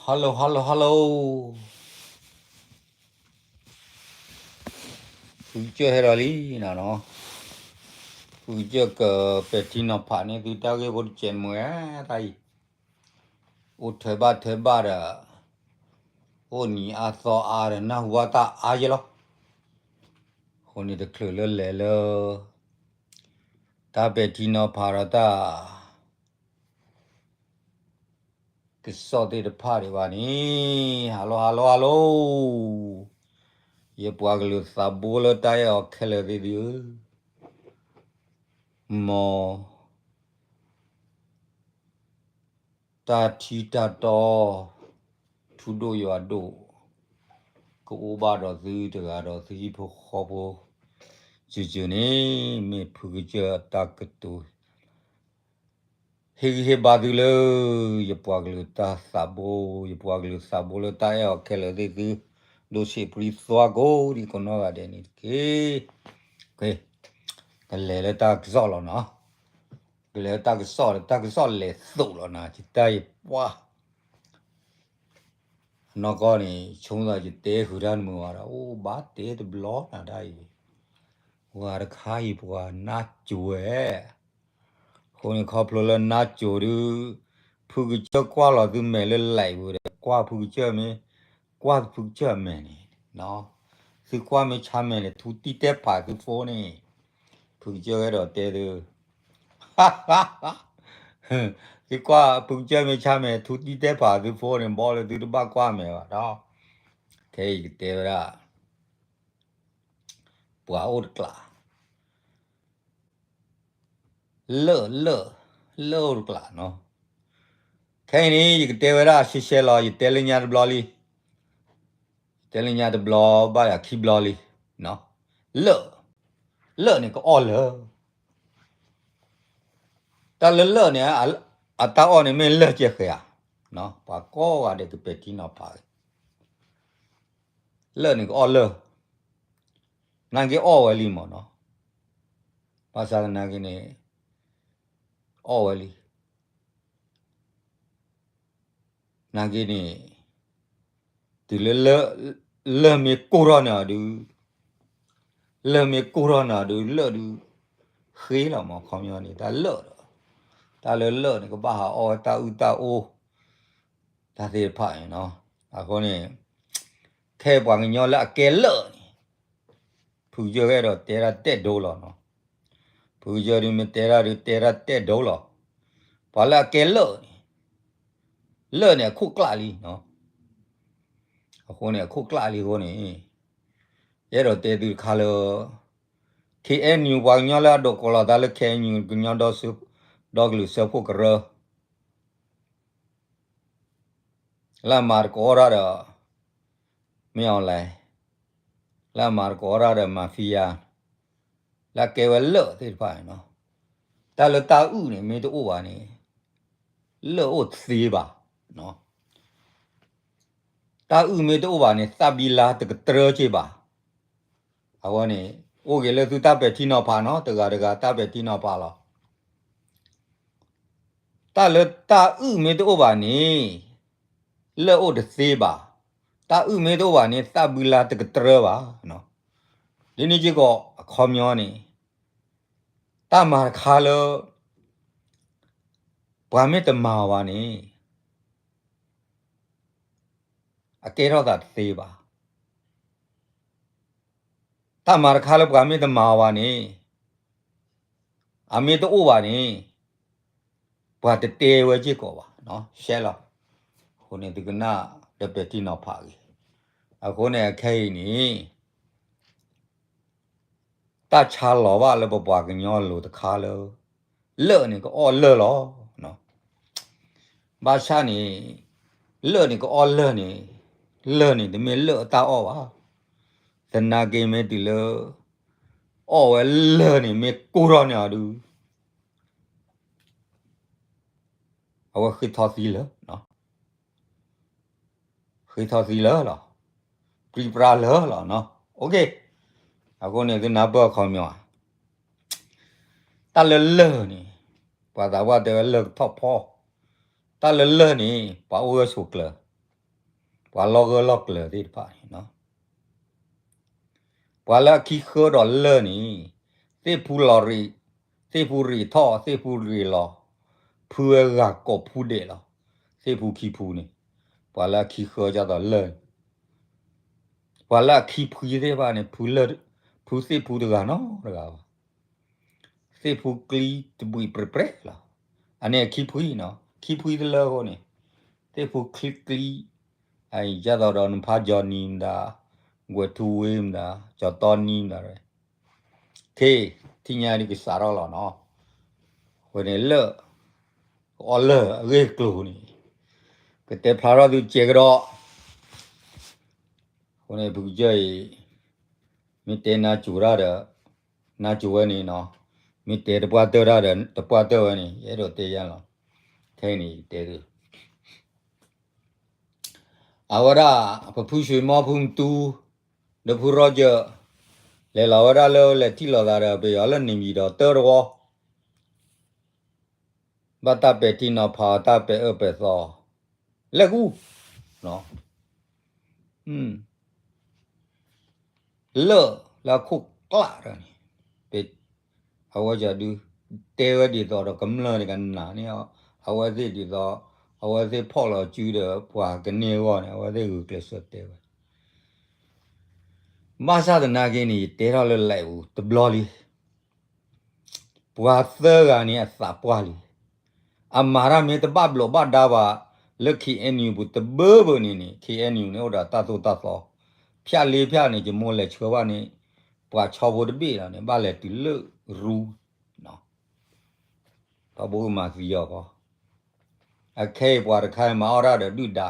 Hello hello hello, ဖုကစၢၢ်ဟဲဒီးလံနီၤနီၤ, ဖုကစၢၢ်ကပဲာ်ထံနီၤဖးန့ၢ်သုတၢ်ဂ့ၢ်ဖိတစဲးမုာ်ဝဲတၢ်အံၤ, အိၣ်ထွဲဘၣ်ထွဲဘၣ်ဒီး အိၣ်နံၤအါသီအါဒီးနၢ်ဟူဘၣ်တၢ်အါယဲလီၤ. အဃိန့ၣ်တချုးလၢလဲၤလၢ တၢ်ပဲာ်ထံနီၤဖးဒီးတၢ် ကစီၣ်သ့ၣ်တဖၣ်ဒံးဘၣ်န့ၣ်, hello hello hello, ယပှၤကလုာ်သးဘိလၢတၢ်အဲၣ်အီၤခဲလၢာ်သ့ၣ်သုဧၢ, မ် တၢ်ထံတၢ်တီ ထူဒိၣ်ယွၤဒိၣ် ကအိၣ်ဘၣ်ဒီးသုတဂၤဒီးသုဟံၣ်ဖိဃီဖိ စုာ်စုာ်န့ၣ် မ့ၢ်ဖုကစၢၢ်တၢ်ကတိၤ ဟ့ၣ်ဂံၢ်ဟ့ၣ်ဘါသုလၢ ယပှၤကလုာ်တၢ်သးဘိ, ယပှၤကလုာ်သးဘိလၢတၢ်အဲၣ်အီၤခဲလၢာ်သ့ၣ်သု ဒိၣ်ဆံးပြံသွါကိးဒံးကိးနီၢ်ဂၤဒဲးန့ၣ်တက့ၢ်. ကလဲၤလၢတၢ်ကစီၣ်လီၤနီၤ, ကလဲၤလၢတၢ်ကစီၣ်ဒီး တၢ်ကစီၣ်လဲၤသိးလီၤနီၤ, ယတၢ်ယပှၢ် အနီၢ်ကီၢ်န့ၣ် ဆိကမိၣ်ယတဲဃုာ်တၢ်တမုာ်ဘၣ်ဒီး အိၣ်ဘၣ်တဲတဘျီနၤတၢ်အံၤ, ပှၤတခါအံၤပှၤနါစိၤဝဲ, အဃိန့ၣ်ခီဖျိလၢနါစိၤဒုး ဖုကစၢၢ်ကွၢ်လီၤသုမဲာ်လၢ live ပူၤဒီး ကွၢ်ဖုကစၢၢ်မ့ၢ်, ကွၢ်ဖုကစၢၢ်အမဲာ်န့ၣ်, သုကွၢ်မ့ၢ်ဆါမဲာ်န့ၣ် ထူတံၢ်တဲဖးသု phone န့ၣ်, ဖုကစၢၢ်အဲၣ်ဒိးတဲသု သုကွၢ်ဖုကစၢၢ်မ့ၢ်ဆါမဲာ် ထူတံၢ်တဲဖးသု phone န့ၣ် ဘီလၢသုတဘၣ်ကွၢ်မဲာ်ဘၣ်ဒီး, ခဲအံၤကတဲဝဲဒၣ် ပှၤအိၣ်တကျး လၢၢ်, လၢၢ်, လၢၢ်အိၣ်တကျးနီၤ. ခဲအံၤန့ၣ် ယကတဲဝဲဒၣ်ရှဲရှဲလီၤ, ယတဲလၢညါတဘျီလံ, ယတဲလၢညါတဘျီဘၣ်ယၤခံဘျီလံ, လၢၢ်, လၢၢ်န့ၣ်ကအီၣ်လၢၢ်, တၢ်လၢလၢၢ်န့ၣ် အတၢ်အီၣ်န့ၣ်မ့ၢ်လၢၢ်ကဲဃဲဧါ, ပှၤကိးဂၤဒဲးကပဲာ်ထံနီၤဖးဂ့ၤ လၢၢ်န့ၣ်ကအီၣ်လၢၢ်, နာ်က့အီၣ်ဝဲလံမ့ၢ်နီၤ, ဘၣ်ဆၣ်သနာ်က့န့ၣ် အီၣ်ဝဲလံ, နာ်က့န့ၣ် တုၤလၢ လၢၢ်မ့ၢ်ကိၢ်ထီၣ်န့ၢ်အီၤဒုး, လၢၢ်မ့ၢ်ကိၢ်ထီၣ်န့ၢ်အီၤဒုး လၢၢ်ဒုး ဃ့လီၤမး ခီပညီန့ၣ် တၢ်လၢၢ်ဒီး တၢ်လၢလၢၢ်န့ၣ် ကဘၣ်ဟးအီၣ်ဝဲတၢ်အုၣ်တၢ်အိၣ် တၢ်သ့ၣ်တဖၣ်န့ၣ်နီၤ. အဃိန့ၣ် ခဲအံၤပှၤကညီလၢအကဲလၢၢ်န့ၣ် ဖုကစၢၢ်ကအဲၣ်ဒိးတဲတၢ်တဲဒိလီၤနီၤ. ဖုကစၢၢ်ဒုးမ့ၢ်တဲတၢ်ဒုးတဲတၢ်တဲဒိလီၤ. ပှၤလၢအကဲလၢၢ်န့ၣ် လၢၢ်န့ၣ်အခိၣ်ကျၢ်လံနီၤ. အဃိန့ၣ် အခိၣ်ကျၢ်လံအဃိန့ၣ် ယအဲၣ်ဒိးတဲသုတခါလၢ ခ့ၣ်အဲၣ်ယူၣ် ပှၤကညီလၢအဒိးကိးလီၤသးလၢ ခ့ၣ်အဲၣ်ယူၣ် ကညီဒီကလုာ်စၢဖှိၣ်ကရၢ လၢအမၤသကိးတၢ်ဒီး မ့ၢ်အီၤလဲၣ်, လၢအမၤသကိးတၢ်ဒီး mafia လၢအကဲဝဲလၢၢ်သ့ၣ်တဖၣ်န့ၣ်နီၤ. တၢ်လၢတၢ်အုၣ်န့ၣ် မ့ၢ်တအိၣ်ဘၣ်န့ၣ် လၢၢ်အိၣ်တသ့ဘၣ်. တၢ်အုၣ်မ့ၢ်တအိၣ်ဘၣ်န့ၣ် သၣ်ဘံလါတကတြၢက့ဘၣ်. အဝဲန့ၣ် အိၣ်က့ၤလၢသုတၢ်ပဲာ်ထံနီၤဖးနီၤ, တဂၤတဂၤတၢ်ပဲာ်ထံနီၤဖးလီၤ. တၢ်လၢတၢ်အုၣ်မ့ၢ်တအိၣ်ဘၣ်န့ၣ် လၢၢ်အိၣ်တသ့ဘၣ်. တၢ်အုၣ်မ့ၢ်တအိၣ်ဘၣ်န့ၣ် သၣ်ဘံလါတကတြၢဘၣ်. ဒ်န့ၣ်စ့ၢ်ကီး အခီပညီန့ၣ် တၢ်မၤတခါလၢ ပှၤမ့ၢ်တမၤအီၤဘၣ်န့ၣ် အကဲထီၣ်သးတသ့ဘၣ်. တၢ်မၤတခါလၢပှၤမ့ၢ်တမၤအီၤဘၣ်န့ၣ် အမ့ၢ်တအိၣ်ဘၣ်န့ၣ် ပှၤတတဲဝဲစ့ၢ်ကီးဘၣ်. ရှဲလီၤ. အဃိန့ၣ် သုကနၣ်ဒီးပဲာ်ထံနီၤဖးဂ့ၤ. အဃိန့ၣ် အခဲအံၤန့ၣ် တၢ်ဆါလီၤဘၣ်လၢပပှၤကညီအလိၤတခါလၢ လၢၢ်န့ၣ်ကအီၣ်လၢၢ်လီၤ. ဘၣ်ဆၣ်န့ၣ် လၢၢ်န့ၣ်ကအီၣ်လၢၢ်န့ၣ် လၢၢ်န့ၣ်တမ့ၢ်လၢၢ်အတၢ်အီၣ်ဘၣ်. သနာ်က့မ့ၢ်တုၤလၢ အီၣ်ဝဲလၢၢ်န့ၣ်မ့ၢ်ကိၢ်ထီၣ်န့ၢ်အီၤဒုး အဝဲဃ့ထီၣ်သံလၢာ် ဃ့ထီၣ်သံလၢာ်လီၤ. ပြံပြါလၢာ်လီၤနီၤ. အဃိန့ၣ် သုနၢ်ပၢၢ်အခီပညီဧါ. တၢ်လၢလၢၢ်န့ၣ် ပှၤသးပှၢ်တဲဝဲလၢၢ်ကထီၣ်ဖီ. တၢ်လၢလၢၢ်န့ၣ် ပှၤအိၣ်ဂၢၢ်ဆိးကျၢၤ. ပှၤလီၢ်ဂၢၢ်လီၢ်ကျၢၤသ့ၣ်တဖၣ်န့ၣ် ပှၤလၢအခံဃၢဒီးလၢၢ်န့ၣ် သ့ၣ်ဖူလီၤရ့ၣ်, သ့ၣ်ဖူရ့ၣ်ထီၣ်, သ့ၣ်ဖူရ့ၣ်လီၤ, ဖုဝဲဂၤကိးဖူဒဲးလီၤ. သ့ၣ်ဖူခံဖူန့ၣ် ပှၤလၢအခံဃၢကၢ်သိးလၢၢ်န့ၣ် ပှၤလၢအခံဖှံသ့ၣ်တဖၣ်န့ၣ် ဖုသ့ၣ်ဖူတဂၤနီတဂၤဘၣ်. သ့ၣ်ဖူကျံတဘှံးပြဲးပြဲးလီၤ. အန့ၣ်အခံဖှံနီၤ, ခံဖှံတလၢအဃိန့ၣ် သ့ၣ်ဖူချံကျံ, ကၢ်သိးဒီးနဖါကၠီနံၤမတၤ, ကွဲၤထူဝ့မတၤ, ကၠီတီနံၤမတၤ, ခ့, ထံၣ်ညါဒ်ကစးထီၣ်လီၤနီၤ. အဃိန့ၣ်လၢ ကအီၣ်လၢၢ်အဂ့ၢ်အကျိၤန့ၣ် ကတဲဖျါထီၣ်သုစဲးကဒီး. အဃိန့ၣ် ဖုကစၢၢ်အံၤ မ့ၢ်တဲနါစိၤတၢ်ဒီး နါစိၤဝဲန့ၣ်နီၤ, မ့ၢ်တဲတပှၢ်တၢၢ်တၢ်ဒီး တပှၢ်တၢၢ်ဝဲန့ၣ် ယအဲၣ်ဒိးတဲယါလီၤ. ထဲအံၤန့ၣ် ယတဲသု အဝဲဒၣ် ပဖုဆွံမီဖုမတူ ဒီးဖုရီကၢၢ် လဲၤလီၤဝဲဒၣ်လၢလဲၤထံၣ်လိာ်သးဒီးပယီၤလၢန့ၣ်မံၤဒီးတၢတဝီ ဘၣ်တၢ်ပဲာ်ထံနီၤဖးအီၤ တၢ်ပဲာ်အၢပဲာ်သီ လဲၤကူၣ် လၢၢ်လၢအခိၣ်ကျၢ်ဒီးန့ၣ် အဝဲဒုး တဲဝဲဒ်သိးဒီးကမျၢၢ်တကနၣ်န့ၣ် အဝဲသ့ၣ်ဒ်သိး အဝဲသ့ၣ်ဖီၣ်လီၤစုဒီးပှၤကန့ၢ်အဂီၢ်န့ၣ် အဝဲသ့ၣ်ဂုာ်ကျဲးစၢးတဲဝဲ ဘၣ်ဆၣ်သနာ်က့န့ၣ် ယတဲထီၣ်လၢ live ပူၤတဘျီလံ ပှၤသၢဂၤန့ၣ်အသးပှၢ်လံ. အမၤတၢ်မ့ၢ်တဘၣ်ဘျိးဘၣ်ဒါဘၣ် လၢ K N U ပူၤတဘၢဘၢန့ၣ်န့ၣ် K N U န့ၣ်အိၣ်ဒီးတၢ်သိၣ်တၢ်သီ ဖၠၣ်လ့ဖၠၣ်န့ၣ် ယမိၢ်လဲၤဆှၢဘၣ်န့ၣ် ပှၤဆီဖိတဘ့ၣ်လီၤန့ၣ် ဘၣ်လဲၤတုၤလၢရူ ဘၣ်ဘိကမၤသံအီၤဃီ အခဲအံၤပှၤတခါမၤအီၣ်တၢ်ဒီးဒုၣ်ဒါ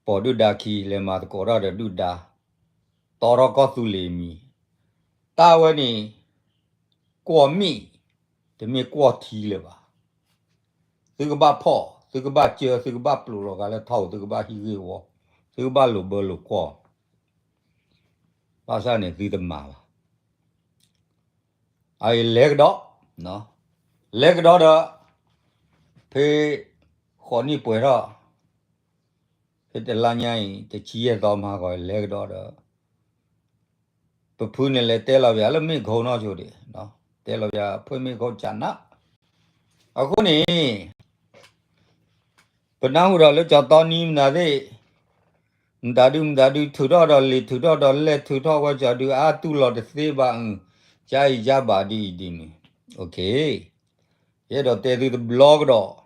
ပိာ်ဒုၣ်ဒါခံ လဲၤမၤသကိးတၢ်ဒီးဒုၣ်ဒါ တီထီၣ်ကီၢ်သူလ့ၤမံၤ တၢ်ဝဲန့ၣ် ကွီၢ်မ့ၣ် တမ့ၢ်ကွီၢ်ထံလၢၤဘၣ်. သုကဘၣ်ဖီၣ် သုကဘၣ်ကၢ သုကဘၣ်ပျိးလီၤဂာ်လၢထီၣ်ပူၤ သုကဘၣ်ဟံးဂ့ၢ်ဝီ သုကဘၣ်လိာ်ဘၢလိာ်ကွီၢ် ဘၣ်ဆၣ်န့ၣ်သုတမၤဘၣ်. အအံၤလဲၤကဒီး လဲၤကဒီးဒီး ဖဲဃိးနံၣ်ပှဲၤထီၣ် ဖဲတလါညါအံၤ တဆံယဲၢ်သီမဟါဂီၤ လဲၤကဒီးဒီး ပဖုန့ၣ်လဲၤတဲလီၤပှၤလၢမ့ၣ်ခိနီၢ်ဆိဒံး တဲလီၤပှၤဖဲမ့ၣ်ခိကနး အဃိန့ၣ် ပနၢ်ဟူဒီးလၢကၠီတီနံၤမတၤသ့ၣ် မတၤဒုမတၤဒုထုးထီၣ်ဒီးလံာ် ထုးထီၣ်ဒီးလဲၢ် ထုးထီၣ်ဝဲကၠီဒုအါတူၢ်လီၤတသ့ဘၣ်အုၣ် ကအံၤယါဘၣ်ဒ်အံၤဒ်န့ၣ် ယအဲၣ်ဒိးတဲသုတဘျီကဒီး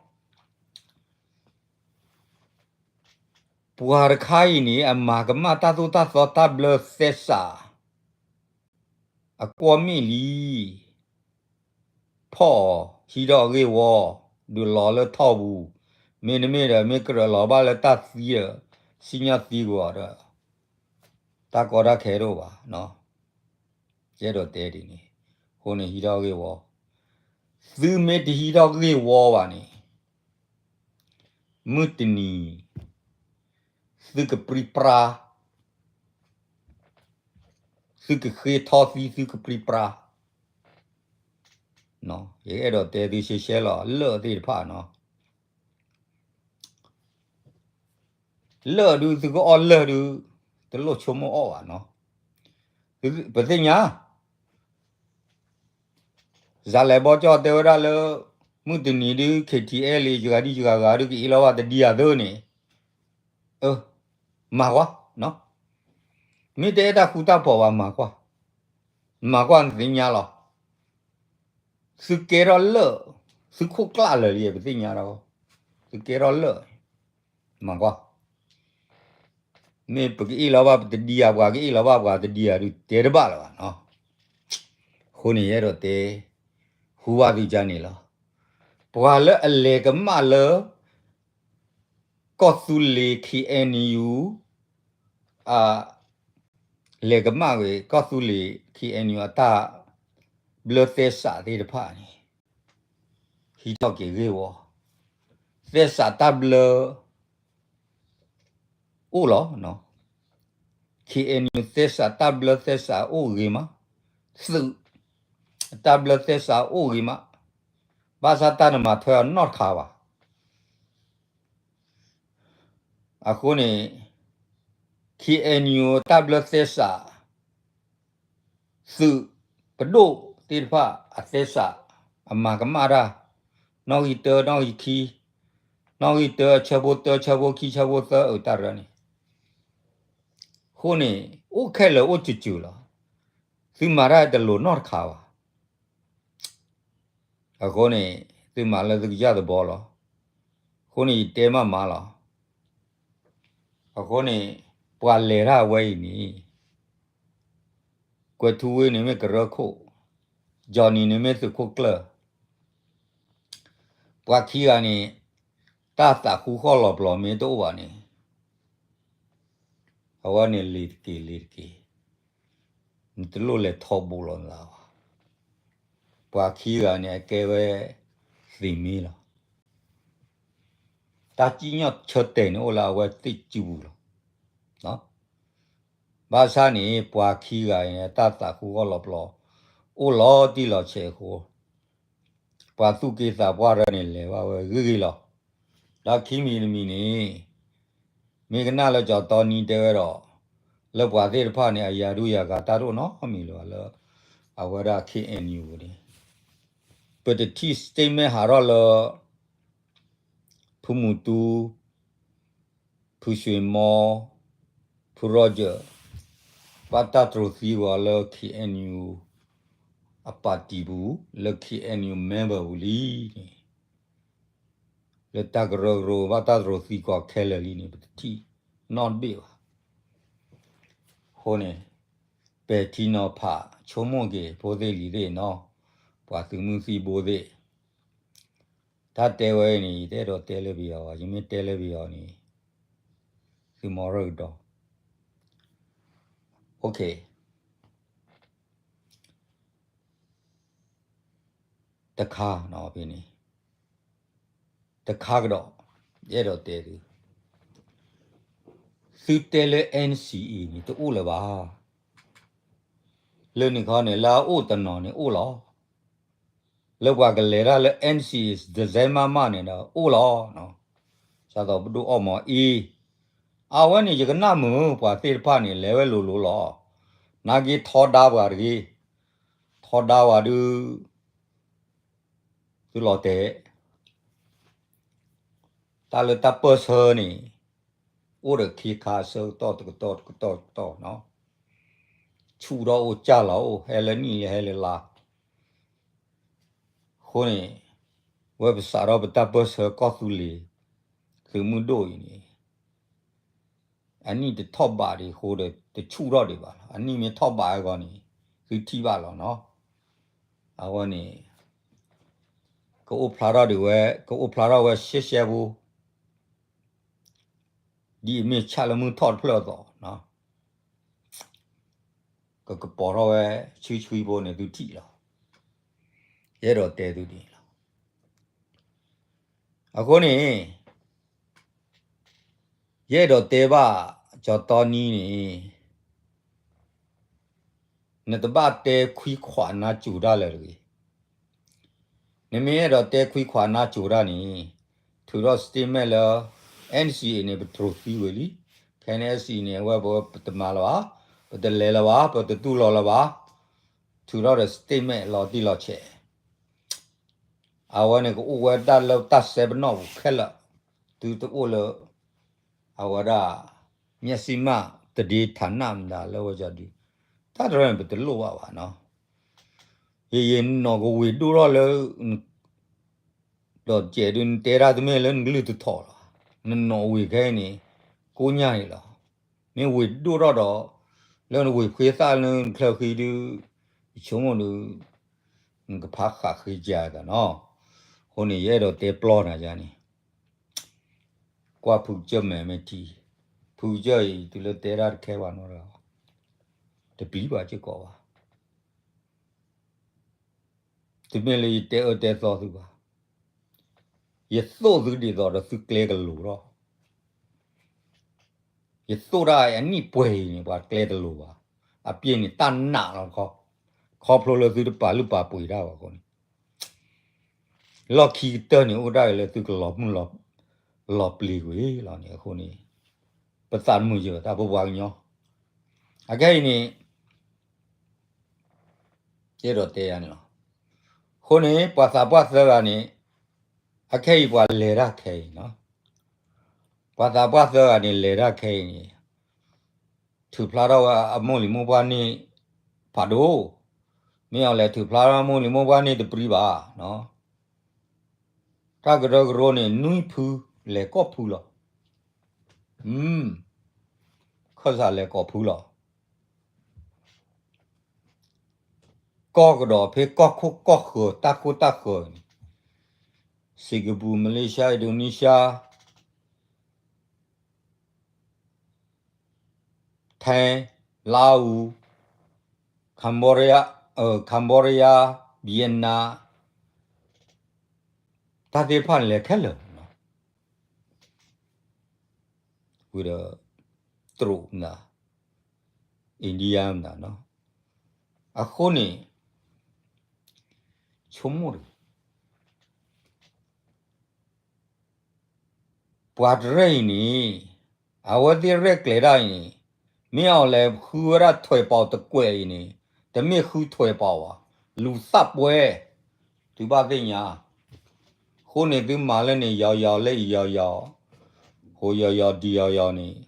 ပှၤတခါအံၤန့ၣ် အမၤကမၣ်တၢ်သိၣ်တၢ်သီတၢ်ဘျၢသဲစး အကွီၢ်မ့ၣ်လံ ဖီၣ်အီၤ ဟံးထီၣ်အဂ့ၢ်ဝီ ဒုးလီၤလၢထီၣ်ပူၤ မ့တမ့ၢ်ဒီး မ့ၢ်ကြၢးလီၤဘၣ်လၢတၢ်သံဒီး စံၣ်ညီၣ်သံကွံာ်အီၤဒီး တၢ်ကီတၢ်ခဲတအိၣ်ဘၣ် ယအဲၣ်ဒိးတဲဒ်န့ၣ် အဃိန့ၣ်ဟံးထီၣ်ဂ့ၢ်ဝီ သုမ့ၢ်တဟံးထီၣ်ဂ့ၢ်ဝီဘၣ်န့ၣ် မုၢ်တနံၤ သုကပြံပြါ သုကဃ့ထီသံ သုကပြံပြါ ယအဲၣ်ဒိးတဲသုရှဲရှဲလီၤ လၢၢ်သ့ၣ်တဖၣ်နီၤ လၢၢ်ဒုး သုကအီၣ်လၢၢ်ဒုး တလိၣ်ဆိကမိၣ်အီၣ်ဘၣ်နီၤ ပသ့ၣ်ညါ စးလဲၤဘီကၠီတဲဝဲဒၣ်လၢ မုၢ်တနံၤဒုး K T L A ယဂၤဒ်ယဂၤဂၤဒုး ကအ့ၣ်လိာ်ဘၣ်တဒ်အသိးန့ၣ် မၤကွၢ် မ့ၢ်တအဲၣ်တၢ်ဃူတၢ်ဖိးဘၣ် မၤကွၢ် မၤကွၢ်နသ့ၣ်ညါလီၤ သုကဲထီၣ်လၢၢ် သုခိၣ်ကျၢ်လၢာ်လံ ပသ့ၣ်ညါဒီး သုကဲထီၣ်လၢၢ် မၤကွၢ် မ့ၢ်ပကအ့ၣ်လိာ်ဘၣ်ပတဒ်ဧါ ပှၤကအ့ၣ်လိာ်ဘၣ်ပှၤတဒ်ဧါဒုး တဲတဘၣ်လၢၤဘၣ်နီၤ အဃိန့ၣ် ယအဲၣ်ဒိးတဲ ဟူဘၣ်သုကါန့ၣ်လီၤ ပှၤလၢအလဲၤကမၣ်လၢ ကီၢ်သူလ့ၤ K N U အ လဲၤကမၣ်ဝဲ ကီၢ်သူလ့ၤ K N U အတၢ်ဘျၢသဲစးသ့ၣ်တဖၣ်န့ၣ် ဟံးထီၣ်က့ၤဂ့ၢ်ဝီ သဲစးတၢ်ဘျၢ အိၣ်လီၤ K N U သဲစးတၢ်ဘျၢသဲစးအိၣ်ဂ့ၤမး သုး တၢ်ဘျၢသဲစးအိၣ်ဂ့ၤမး ဘၣ်ဆၣ်တၢ်တမၤထွဲအီၤနီတခါဘၣ် အဃိန့ၣ် ခ့ၣ်အဲၣ်ယူၣ် တၢ်ဘျၢသဲစး သုးပဒိၣ်သ့ၣ်တဖၣ်အသဲစး အမၤကမၣ်တၢ် နီၣ်ဂံၢ်တၢ နီၣ်ဂံၢ်ခံ နီၣ်ဂံၢ်တၢ ဆၢဖိတၢ ဆၢဖိခံ ဆၢဖိသၢ အတၢ်ရၢန့ၣ် အဃိန့ၣ် အိၣ်ခဲလၢာ်အိၣ်စူၤစူၤလီၤ. သုမၤတၢ်တလိၤနီတခါဘၣ်. အဃိန့ၣ် သုမၤလၢသုကစၢ်သဘီလီၤ. အဃိန့ၣ် ယတဲမးမးလီၤ. အဃိန့ၣ် ပှၤလဲၤတၢ်အဝဲအံၤန့ၣ် ကွဲၤထူဝ့န့ၣ်မ့ၢ်ကရၢခိၣ်, Johnny န့ၣ်မ့ၢ်သုးခိၣ်ကျၢၢ်, ပှၤခံဂၤန့ၣ် တၢ်သးဃူဃီၣ်လီၤပျီၤမ့ၢ်တအိၣ်ဘၣ်န့ၣ် အဝဲန့ၣ်လ့ၤတက့ၤလ့ၤတက့ၤ, နတလိၣ်လဲၤထီဘိးလီၤနသးဘၣ်. ပှၤခံဂၤန့ၣ် အကဲဝဲသ့ၣ်မ့ၢ်လီၤ. တၢ်စံၣ်ညီၣ်ဆၢတဲာ်န့ၣ်အိၣ်လၢအဝဲသ့ၣ်စုပူၤလီၤ. ဘၣ်ဆၣ်န့ၣ် ပှၤခံဂၤအံၤန့ၣ် တၢ်သးဃူဃီၣ်လီၤပျီၤ အိၣ်လီၤတံၢ်လီၤဆဲးအဃိ ပှၤသူၣ်က့သးပှၢ်တဖၣ်န့ၣ် လဲၤဘၣ်ဝဲဂ့ၤဂ့ၤလီၤ. ဒီးခံမံၤတမံၤန့ၣ် မ့ၢ်ကနၣ်လၢကၠီၤတီနံတဲဝဲဒီး လၢပှၤသ့ၣ်တဖၣ်န့ၣ် အယၤဒုးယၤဂၤတၢ်တအိၣ်နီတမံၤလၢၤဘၣ်လၢ အဝဲဒၣ် ခ့ၣ်အဲၣ်ယူၣ် န့ၣ် ပတထံၣ် statement ဟးထီၣ်လၢ ဖုမူတူ ဖုရွှေမော, ဖု Roger ဘၣ်တၢ်တြီသံကွံာ်လၢ ခ့ၣ်အဲၣ်ယူၣ် အပၣ်တံၣ်ပူၤ လၢ ခ့ၣ်အဲၣ်ယူၣ် member ပူၤလံန့ၣ် လၢတၢ်ကရၢကရိဘၣ်တၢ်တြီသံကွံာ်ခဲလၢာ်လံန့ၣ် ပတထံၣ်နီတဘ့ၣ်ဘၣ်. အဃိန့ၣ် ပဲာ်ထံနီၤဖး ဆိကမိၣ်က့ၤ ဖိသ့ၣ်လံၤသ့ၣ်နီၤ, ပှၤသုးမုၢ်သံဘိသ့ၣ် တၢ်တဲဝဲအံၤန့ၣ် ယတအဲၣ်ဒိးတဲလၢပယီၤဘၣ်, ယမ့ၢ်တဲလၢပယီၤန့ၣ် သုမီၤရၢၣ်ကဒီး OK တခါနီၤဖဲန့ၣ် တခါကဒီး ယအဲၣ်ဒိးတဲသု သုတဲလၢ NCA န့ၣ် တအိၣ်လၢၤဘၣ်. လၢန့ၣ်ခီန့ၣ် လၢအအိၣ်တနီၤန့ၣ်အိၣ်လီၤ. လၢပှၤကလဲၤတၢ်လၢ NCA ဒဇဲမးမးန့ၣ်ဒီးအိၣ်လီၤ. စးသိးပဒိၣ်အီၣ်မီၤအ့ အဝဲန့ၣ် ယကနၣ်မုာ် ပှၤသ့ၣ်တဖၣ်န့ၣ် လဲၤဝဲလိၤလိၤလီၤ. နာ်က့ထီဒါပှၤတဂ့ၤ, ထီဒါပှၤဒုး သုလီၤတဲာ် တၢ်လၢတၢ်ပၢၢ်ဆၢန့ၣ် အိၣ်ဒီးခ့ခါအဆၢကတီၢ်တကတီၢ်တကတီၢ်တကတီၢ်နီၤ, ဆူၣ်ထီၣ်အိၣ် ကၢ်လီၤအိၣ် ဟဲလၢနံၣ်လၢဟဲလၢလါ, အဃိန့ၣ် ဝဲပစးထီၣ်ပတၢ်ပၢၢ်ဆၢကီၢ်သူလ့ၤ သုးမုၢ်ဒိၣ်အံၤန့ၣ် အနံၣ်တထီၣ်ဘးဒံးအဃိဒီး တဆူၣ်ထီၣ်ဒံးဘၣ်လီၤ. အနံၣ်မ့ၢ်ထီၣ်ဘးအဂီၢ်န့ၣ် သုထံၣ်ဘၣ်လီၤနီၤ. အဝဲန့ၣ် ကအိၣ်ဖျါထီၣ်ဒံးဝဲ ကအိၣ်ဖျါထီၣ်ဝဲရှဲရှဲဖိ ဒ်အမ့ၢ်ဆၣ်လၢမုၢ်ထီၣ်တဖျၢၣ်အသိး ကကပီၤထီၣ်ဝဲ ဆှံဆှံဖိန့ၣ် သုထံၣ်လီၤ. ယအဲၣ်ဒိးတဲသုဒ်န့ၣ်လီၤ. အဃိန့ၣ် ယအဲၣ်ဒိးတဲဘၣ် ကၠီတီနံန့ၣ် နတဘၣ်တဲခွံခွးနါစိၤတၢ်လၢၤတဂ့ၤ. နမ့ၢ်အဲၣ်ဒိးတဲခွံခွးနါစိၤတၢ်န့ၣ် ထုးထီၣ် statement လၢ NCA န့ၣ် ပတြီသံဝံၤလံ. ခဲန့ၣ် NCA န့ၣ် အဝဲပတမၤလၢၤဘၣ်, ပတလဲၤလၢၤဘၣ်, ပတတူၢ်လိာ်လၢၤဘၣ်, ထုးထီၣ်ဒီး statement လီၤတံၢ်လီၤဆဲး အဝဲန့ၣ်ကအိၣ်ဝဲဒၣ်လၢတၢ်စဲပနီၣ်ပူၤခဲလၢာ်, သုတအိၣ်လၢ အဝဲဒၣ် မျက်စိမှောက်သတင်းဌာန မတၤလၢဝဲကဒုး, တၢ်တရၢန့ၣ် ပတလိၣ်ဘၣ်ဘၣ်နီၤ. ယယနီၢ်ကဝ့ၤဒိၣ်ထီၣ်လၢ ဒီးကဲးဒုးနတဲတၢ်တမ့ၢ်လၢနကလုၢ်တထီၣ်လီၤ. နနီၢ်ဝ့ၤခဲအံၤန့ၣ် ကိးညါအံၤလီၤ. မ့ၢ်ဝ့ၤဒိၣ်ထီၣ်ဒီး လၢနဝ့ၤဖှ့သၣ်လၢနချၢဃံဒုး ယဆိကမိၣ်ဒုး နကဖးဃာ်ဃ့ကၤသးနီၤ. အဃိန့ၣ် ယအဲၣ်ဒိးတဲပျီနၤယၤန့ၣ် ကွၢ်ဖုကစၢၢ်မဲာ်မ့ၢ်ထံ, ဖုကစၢၢ်အံၤ တုၤလၢတဲတၢ်တခဲဘၣ်နီတဂၤ, တပျံၤဘၣ်စ့ၢ်ကီးဘၣ်. တမ့ၢ်လၢယတဲအၢတဲသီသုဘၣ်. ယသိၣ်သုဒ်သိးဒီးသုကျဲကလိၤထီၣ်, ယသိၣ်တၢ်အနံၣ်ပှဲၤအံၤန့ၣ် ပှၤကျဲတလိၤဘၣ်. အပျ့ၤန့ၣ် တၢ်နာ်လီၤခီ, ခီဖျိလၢသုတပာ်လုၢ်ပာ်ပှ့ၤတၢ်ဘၣ်အဃိန့ၣ် လီၢ်ခံကတၢၢ်န့ၣ် အိၣ်ဒၣ်အံၤလၢသုကလီၤမုၢ်လီၤပျ့ၤကွံာ်လီၤန့ၣ်အဃိန့ၣ် ပသးတမုာ်ယဲၢ်တၢ် ပပှၤကညီ, အခဲအံၤန့ၣ် တဲဒီးတဲယၤန့ၣ်လီၤ. အဃိန့ၣ် ပှၤသးပှၢ်သၢဂၤန့ၣ် အခဲအံၤပှၤလဲၤတၢ်ခဲအံၤနီၤ, ပှၤသးပှၢ်သၢဂၤန့ၣ် လဲၤတၢ်ခဲအံၤန့ၣ် ထုးဖျါထီၣ်ဝဲအမိၢ်လံၤမိၢ်ပှၢ်န့ၣ် ဖးဒိၣ်, မ့ၢ်အီၤလဲၤထုးဖျါထီၣ်မိၢ်လံၤမိၢ်ပှၢ်န့ၣ်တပျံၤဘၣ်နီၤ, တၢ်ကရၢကရိန့ၣ် နွံဖု လဲၤကိးဖုလီၤ. ခၢၣ်စးလဲၤကိးဖုလီၤ. ကီၢ်ကဒီးဖဲကီၢ်ခိၣ်ကီၢ်ဃၢၤ တၢ်ခိၣ်တၢ်ဃၢၤန့ၣ် Singapore, Malaysia, Indonesia, Thai, Laos, Cambodia, Cambodia, Vietnam, တၢ်သ့ၣ်တဖၣ်န့ၣ်လဲၤခဲလၢာ်နီၤ, ဝံၤဒီး တရူးမနုၤ India မနုၤနီၤ, အဃိန့ၣ် ဆိကမိၣ်တဂ့ၤ ပှၤတရဲၣ်အံၤန့ၣ် အဝဲသ့ၣ်ရဲၣ်ကျဲၤတၢ်အံၤန့ၣ် မ့ၢ်အီၤလဲၤဃုဝဲဒၣ်ထွဲးပီးတကွဲးအံၤန့ၣ် တမ့ၢ်ဃုထွဲးပီးဘၣ်, လူၤသးပှဲၤ, သုဘၣ်သ့ၣ်ညါ, အဃိန့ၣ်သုမၤလၢန့ၣ် ယီၤယီၤလၢအံၤယီၤယီၤ, ဟိယီၤယီၤဒံယီၤယီၤန့ၣ်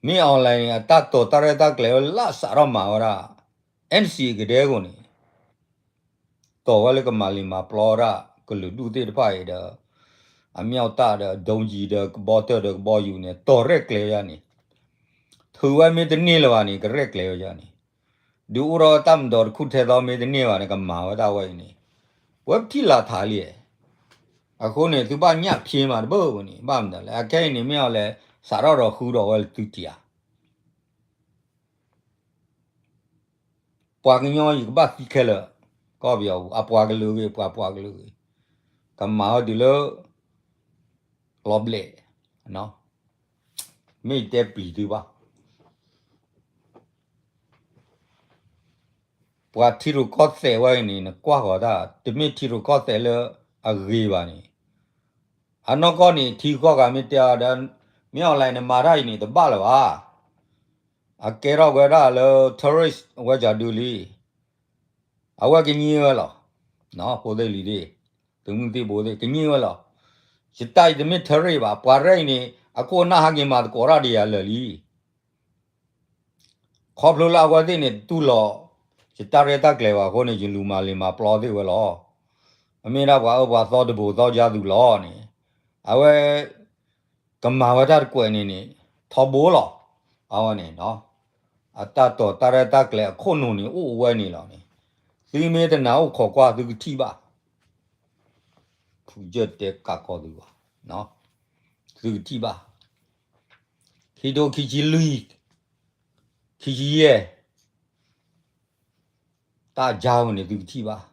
မ့ၢ်အီၤလဲၤန့ၣ် အတၢ်တိာ်တၢ်ရဲၣ်တၢ်ကျဲၤဝဲလၢစးထီၣ်မၤဝဲဒၣ် NCA ကဒဲကအိၣ်န့ၣ် တိာ်ဝဲလၢကမၤလံာ်မၤပျီဝဲဒၣ် ကလုာ်ဒူၣ်သ့ၣ်တဖၣ်အံၤဒီး အမၠီၣ်တၢ်ဒီး ဒုံးယံၤဒီး ကဘီတၢၢ်ဒီးကဘီယူၤန့ၣ် တိာ်ရဲၣ်ကျဲၤဝဲဒၣ်န့ၣ်, ထုးဝဲမ့ၢ်တန့ၢ်လၢၤဘၣ်န့ၣ် ကရဲၣ်ကျဲၤဝဲဒၣ်န့ၣ်, ဒုးအိၣ်ထီၣ်တၢ်မၤဒီးတခူၣ်ထဲသိးမ့ၢ်တန့ၢ်ဘၣ်န့ၣ် ကမၤဝဲဒၣ်ဝဲအံၤန့ၣ်, ဝဲပထံၣ်လၢထးလံ, အဃိန့ၣ် သုဘၣ်ညၣ်ဖျ့မးတဘၣ်ဝဲန့ၣ် ဘၣ်မနုၤလဲၣ် အခဲအံၤန့ၣ်မ့ၢ်အီၤလဲၤ စးထီၣ်ဒီးဃုဒီးဝဲလၢသုတံၢ်ဧါ ပှၤကညီယကဘၣ်သံခဲလၢာ်, ကီၢ်ပယီၤပူၤ အပှၤကလုာ်ဂ့ၤ ပှၤပှၤကလုာ်ဂ့ၤ, ကမၤဝဲတုၤလၢ လီၤဘျဲၣ်, မ့ၢ်တဲပျံၤသုဘၣ်. ပှၤထံရူၢ်ကီၢ်သဲးဝဲအံၤန့ၣ် နကွၢ်ဃီၤတၢ် တမ့ၢ်ထံရူၢ်ကီၢ်သဲးလၢအဂ့ၤဘၣ်န့ၣ်, အနီၢ်ကီၢ်န့ၣ် ထံကီၢ်ဂၤမ့ၢ်တဲအီၤဒီး မ့ၢ်အီၤလဲၣ် နမၤတၢ်အံၤန့ၣ် တဘၣ်လၢၤဘၣ်. အကဲထီၣ်ဝဲဒၣ်လၢ terrorist အဝဲကဒုလံ, အဝဲကညံဝဲလီၤ. ဖိသ့ၣ်လံၤသ့ၣ်, သုးမုၢ်သံၣ်ဘိသ့ၣ် ကညံဝဲလီၤ. ယတၢ်အံၤတမ့ၢ် terrorist ဘၣ်, ပှၤရဲၣ်အံၤန့ၣ် အခိၣ်အနၢ်ဟးက့ၤမၤသကိးတၢ်ဒီးယၤလၢာ်လံ. ခီဖျိလၢအဝဲသ့ၣ်န့ၣ် တတူၢ်လိာ် ယတၢ်ရဲၣ်တၢ်ကျဲၤဘၣ်အဃိန့ၣ် ယလူၤမၤလံာ်မၤပျီသ့ၣ်ဝဲလီၤ. အမ့ၢ်ဒၣ်ပှၤအၢပှၤသီတဘိးသီယါသူၣ်လီၤန့ၣ်, အဝဲ ကမၤဝဲတၢ်တကွဲးန့ၣ်န့ၣ် ထီဘိလီၤ. အဝဲန့ၣ် အတၢ်တိာ်တၢ်ရဲၣ်တၢ်ကျဲၤအခိၣ်နူာ်န့ၣ် အိၣ်ဝဲန့ၣ်လီၤန့ၣ်, သုမ့ၢ်တနာ်အိၣ်ခိးကွၢ်သုကထံၣ်ဘၣ်. ဖုကၢၢ်တဲကးကီသုဘၣ်, သုကထံၣ်ဘၣ်. ခံထိခံဆံလွံၢ်, ခံဆံယဲၢ်, တၢ်ယါဝဲန့ၣ်သုကထံၣ်ဘၣ်.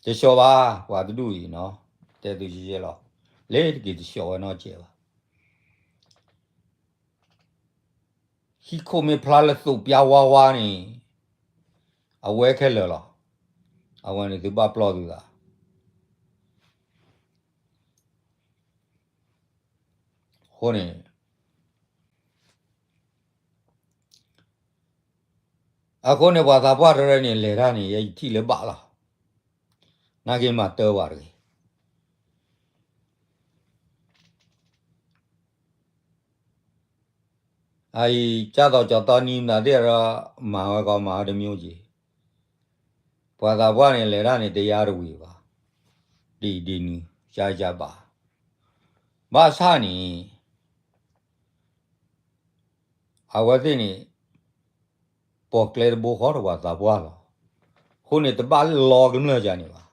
တဆှီဘၣ် ပှၤတဒူၣ်အံၤနီၤ, တဲသုယဲၢ်လီၤ, လ့တက့ၤတဆှီဝဲနီတစဲးဘၣ်. ဟံၣ်ခိၣ်မ့ၢ်ဖျါလၢသိးပျါဝါဝါန့ၣ်, အဝဲခဲလၢာ်လီၤ. အဝဲန့ၣ်သုဘၣ်ပျီသုသး. အဃိန့ၣ် အဃိန့ၣ် ပှၤသးပှၢ်တရၢန့ၣ် လဲၤတၢ်န့ၣ် ယဲယထံၣ်လၢဘၣ်လီၤ. နာ်က့မၤတၢ်ဝဲတဂ့ၤ. အအံၤ ကၢ်သိးကၠီၤတီနံၤမနုၤသ့ၣ်ဒီး မၤဝဲကီးမၤဝဲတမျိုးက့ၤ. ပှၤသးပှၢ်န့ၣ် လဲၤတၢ်န့ၣ် တယါတဝံၤဘၣ်. ဒ်အံၤဒ်နုၤ ကၢ်ကၢ်ဘၣ်. ဘၣ်ဆၣ်န့ၣ် အဝဲသ့ၣ်န့ၣ် ပိာ်ကျဲတဘိဃီဒီးပှၤသးပှၢ်လီၤ. အဃိန့ၣ် တဘၣ်လီကမျၢၢ်ယါန့ၣ်ဘၣ်.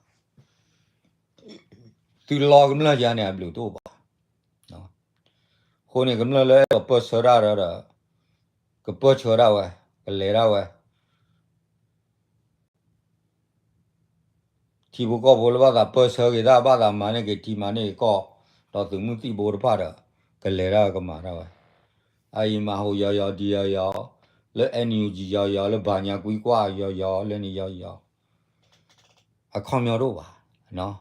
သုလီကမျၢၢ်ယါန့ၣ် အဘျုးတအိၣ်ဘၣ်. အဃိန့ၣ် ကမျၢၢ်လၢအဲၣ်ဒိးပၢၢ်ဆၢတၢ်ဒီး ကပၢၢ်ဆၢဒၣ်ဝဲ, ကလဲၤဒၣ်ဝဲ ထံဖိကီၢ်ဖိလၢဘၣ်သးပၢၢ်ဆၢက့ၤတၢ် ဘၣ်သးမၤန့ၢ်က့ၤထံမၤန့ၢ်က့ၤကီၢ်, ဒီးသုးမုၢ်သံၣ်ဘိတဖၣ်ဒီး ကလဲၤဒၣ်ကမၤဒၣ်ဝဲ. အအံၤမၤဟူးယီၤယီၤဒံးယီၤယီၤ, လၢ NUG ယီၤယီၤ, လၢဘၣ်ညါကွံကွၢ်ယီၤယီၤ, လၢန့ၣ်ယီၤယီၤ, အခီပညီတအိၣ်ဘၣ်.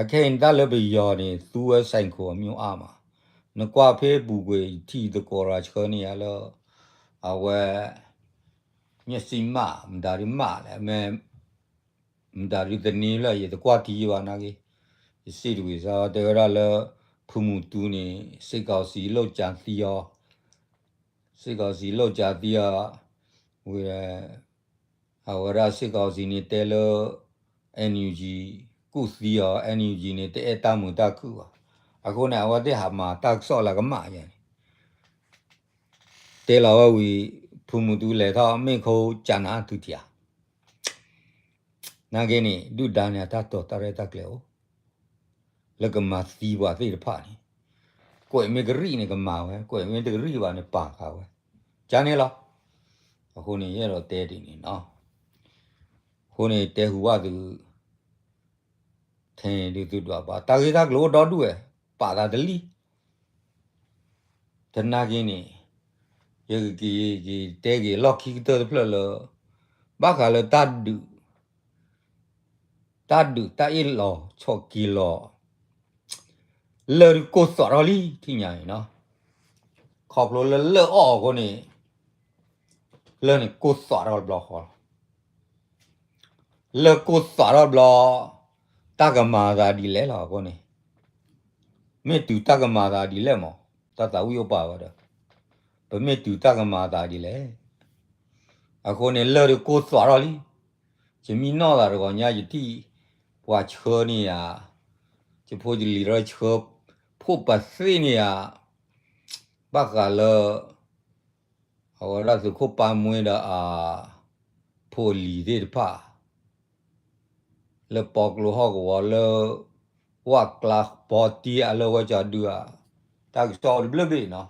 အခဲအံၤန့ၣ် တၢ်လၢပယီၤန့ၣ် သူဝဲ ဆိုင်ကယ် အမျိုးအါမး, နကွၢ်ဖဲပူၤကွံာ် ယထံၣ်သကိးရၤဆှၢန့ၢ်ယၤလၢ အဝဲ မျက်စိမှန် မတၤဒုမှန်လဲၣ်, မတၤဒုသန့ၤလၢ ယတကွၢ်ထံယဘၣ်နာ်က့, ယစံးတဝံၤစါတဲဝဲဒၣ်လၢ ဖုမူတူန့ၣ် စစ်ကောင်စီလုပ်ကြံသံအီၤ, စစ်ကောင်စီလုပ်ကြံသံအီၤ, ဝံၤ အဝဲဒၣ် စစ်ကောင်စီန့ၣ်တဲလၢ NUG ကူၣ်သံအီၤ, NUG န့ၣ် တအဲၣ်တၢ်မုာ်တၢ်ခုၣ်ဘၣ်. အဃိန့ၣ် အဝဲသ့ၣ်ဟးမၤတၢ်ကစီၣ်လၢကမၣ်ယဲန့ၣ် တဲလီၤဝဲဝံၤ ဖုမူတူလဲၤထီၣ် မ့ၢ်ခိကၠးနၤအသုထံဧါ. နာ်က့န့ၣ် ဒုၣ်ဒါန့ၣ် အတၢ်တိာ်တၢ်ရဲၣ်တၢ်ကျဲၤအိၣ် လၢကမၤသံပှၤသ့ၣ်တဖၣ်န့ၣ်, ကွဲးမ့ၢ်ကရံၣ်န့ၣ် ကမၤဝဲ, ကွဲးမ့ၢ်တကရံၣ်ဘၣ်န့ၣ် ပာ်ဃာ်ဝဲ, ကန့ၣ်လီၤ. အဃိန့ၣ် ယအဲၣ်ဒိးတဲဒ်န့ၣ်နီၤ. အဃိန့ၣ် တဲဟူဘၣ်သု ထဲန့ၣ်ဒုးသုဒွးဘၣ် တၢ်ဂ့ၢ်တၢ်ကျိၤအိၣ်ဒီဒူၣ်ဝဲ, ပာ်သးတလံ. တနာ်က့န့ၣ် ယကက့ၤတဲက့ၤလီၢ်ခံကတၢၢ်တဖျၢၣ်လၢ ဘၣ်ဃးလၢတၢ်ဒုး တၢ်ဒုးတၢ်အ့ၣ်လိာ်ဆိးက့လိာ် လၢၢ်ဒုးကိၢ်သွးထီၣ်လံ ထံၣ်ညါအံၤနီၤ. ခီဖျိလၢလၢၢ်အီၣ်အဃိန့ၣ် လၢၢ်န့ၣ်ကိၢ်သွးထီၣ်တဘျီဃီလီၤ. လၢၢ်ကိၢ်သွးထီၣ်တဘျီ တၢ်ကမၤသးဒ်လဲၣ်လီၤအဃိန့ၣ် မ့ၢ်တုၤတၢ်ကမၤသးဒ်လဲၣ်မး, တၢ်သးဝံၣ်အိၣ်ပာ်ဝဲဒီး ပမ့ၢ်တုၤတၢ်ကမၤသးဒ်လဲၣ်. အဃိန့ၣ် လၢၢ်ဒုးကိၢ်သွးထီၣ်လံ. ယမံနီၢ်သးတဂီၤညါ ယထံၣ်ပှၤဆှၢန့ၢ်ယၤ, ယဖိယလံၤဒီးဆှၢ ဖိပသ့ၣ်န့ၢ်ယၤ, ဘၣ်ဃးလၢ အဝဲဒၣ်သုးခိၣ်ပၢ်မှ့ဒီးအ ဖိအလံၤသ့ၣ်တဖၣ် လၢပီကျိဟီၣ်ကဝီၤလၢ ဝၣ်ကျါပီတံအလၢဝဲကၠီဒုဧါ, တၢ်ကစီၣ်တဘျၢၣ်ဘ့ၣ်နီၤ,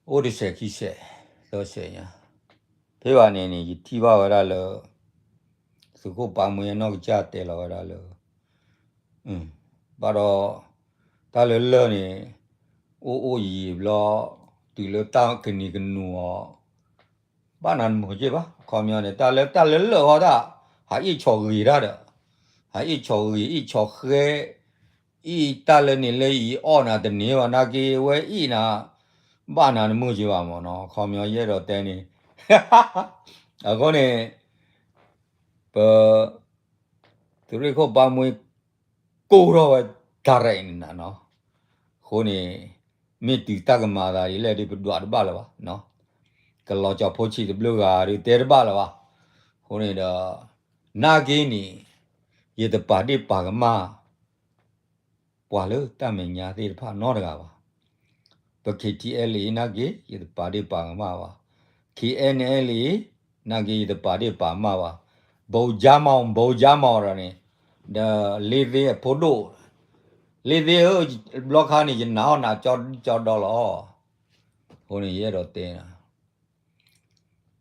အိၣ်တစဲးခံစဲး သၢစဲးညါ, ဖဲဘၣ်န့ၣ်န့ၣ် ယထံၣ်ဘၣ်ဝဲဒၣ်လၢ သုးခိၣ်ပၢ်မှ့အနီၢ်ကစၢ်တဲလီၤဝဲဒၣ်လၢ ဘၣ်ဒီး တၢ်လၢလၢၢ်န့ၣ် အိၣ်အိၣ်ယံာ်ဘျီ တုၤလၢတၢ်ကနံၤကနူၤအီၤ ဘၣ်နၤတမုာ်က့ၢ်ဘၣ်. အခီပညီန့ၣ် တၢ်လၢ တၢ်လၢလၢၢ်ဟီဒၣ် ဟးအ့ၣ်ဆိးဂ့ၤတၢ်ဒီး ဟးအ့ၣ်ဆိးဂ့ၤ အ့ၣ်ဆိးဃဲ အ့ၣ်တၢ်လၢန့ၣ်လၢအံၤအီၣ်နၤတန့ၢ်ဘၣ်နာ်က့ ဝဲအ့ၣ်နၤ ဘၣ်နၤတမုာ်က့ၢ်ဘၣ်မ့ၢ်နီၤ. အခီပညီယအဲၣ်ဒိးတဲန့ၣ် အဃိန့ၣ် ပ သုးရ့ၣ်ခိၣ်ပၢ်မှ့ ကိၢ်ထီၣ်ဝဲ တၢ်ရဲၣ်န့ၣ်နၤနီၤ. အဃိန့ၣ် မ့ၢ်တုၤတၢ်ကမၤသးဒ်လဲၣ်ဒီး ပဒွးတဘၣ်လၢၤဘၣ်, ကလီၤကၠီၤဖိဆံးတဘျုးဂၤဒီး တဲတဘၣ်လၢၤဘၣ်. အဃိန့ၣ်ဒီး နာ်က့န့ၣ် ယတပာ်ဒ့ၣ်ပာ်ကမၣ် ပှၤလၢတၢ်မဲာ်ညါသ့ၣ်တဖၣ်နီတဂၤဘၣ်. ပ KTLA နာ်က့ ယတပာ်ဒ့ၣ်ပာ်ကမၣ်ဘၣ်, KNLA နာ်က့ ယတပာ်ဒ့ၣ်ပာ်ကမၣ်ဘၣ်, ဗိုလ်ချုပ်မောင် ဗိုလ်ချုပ်မောင် ဒီးန့ၣ် ဒီးလ့သ့အဖိဒိၣ်, လ့သ့ဧၢ, ဘျီခါန့ၣ် ယနာ်အီၣ်နၤကၠီဒီလီၤ. အဃိန့ၣ် ယအဲၣ်ဒိးတဲနၤ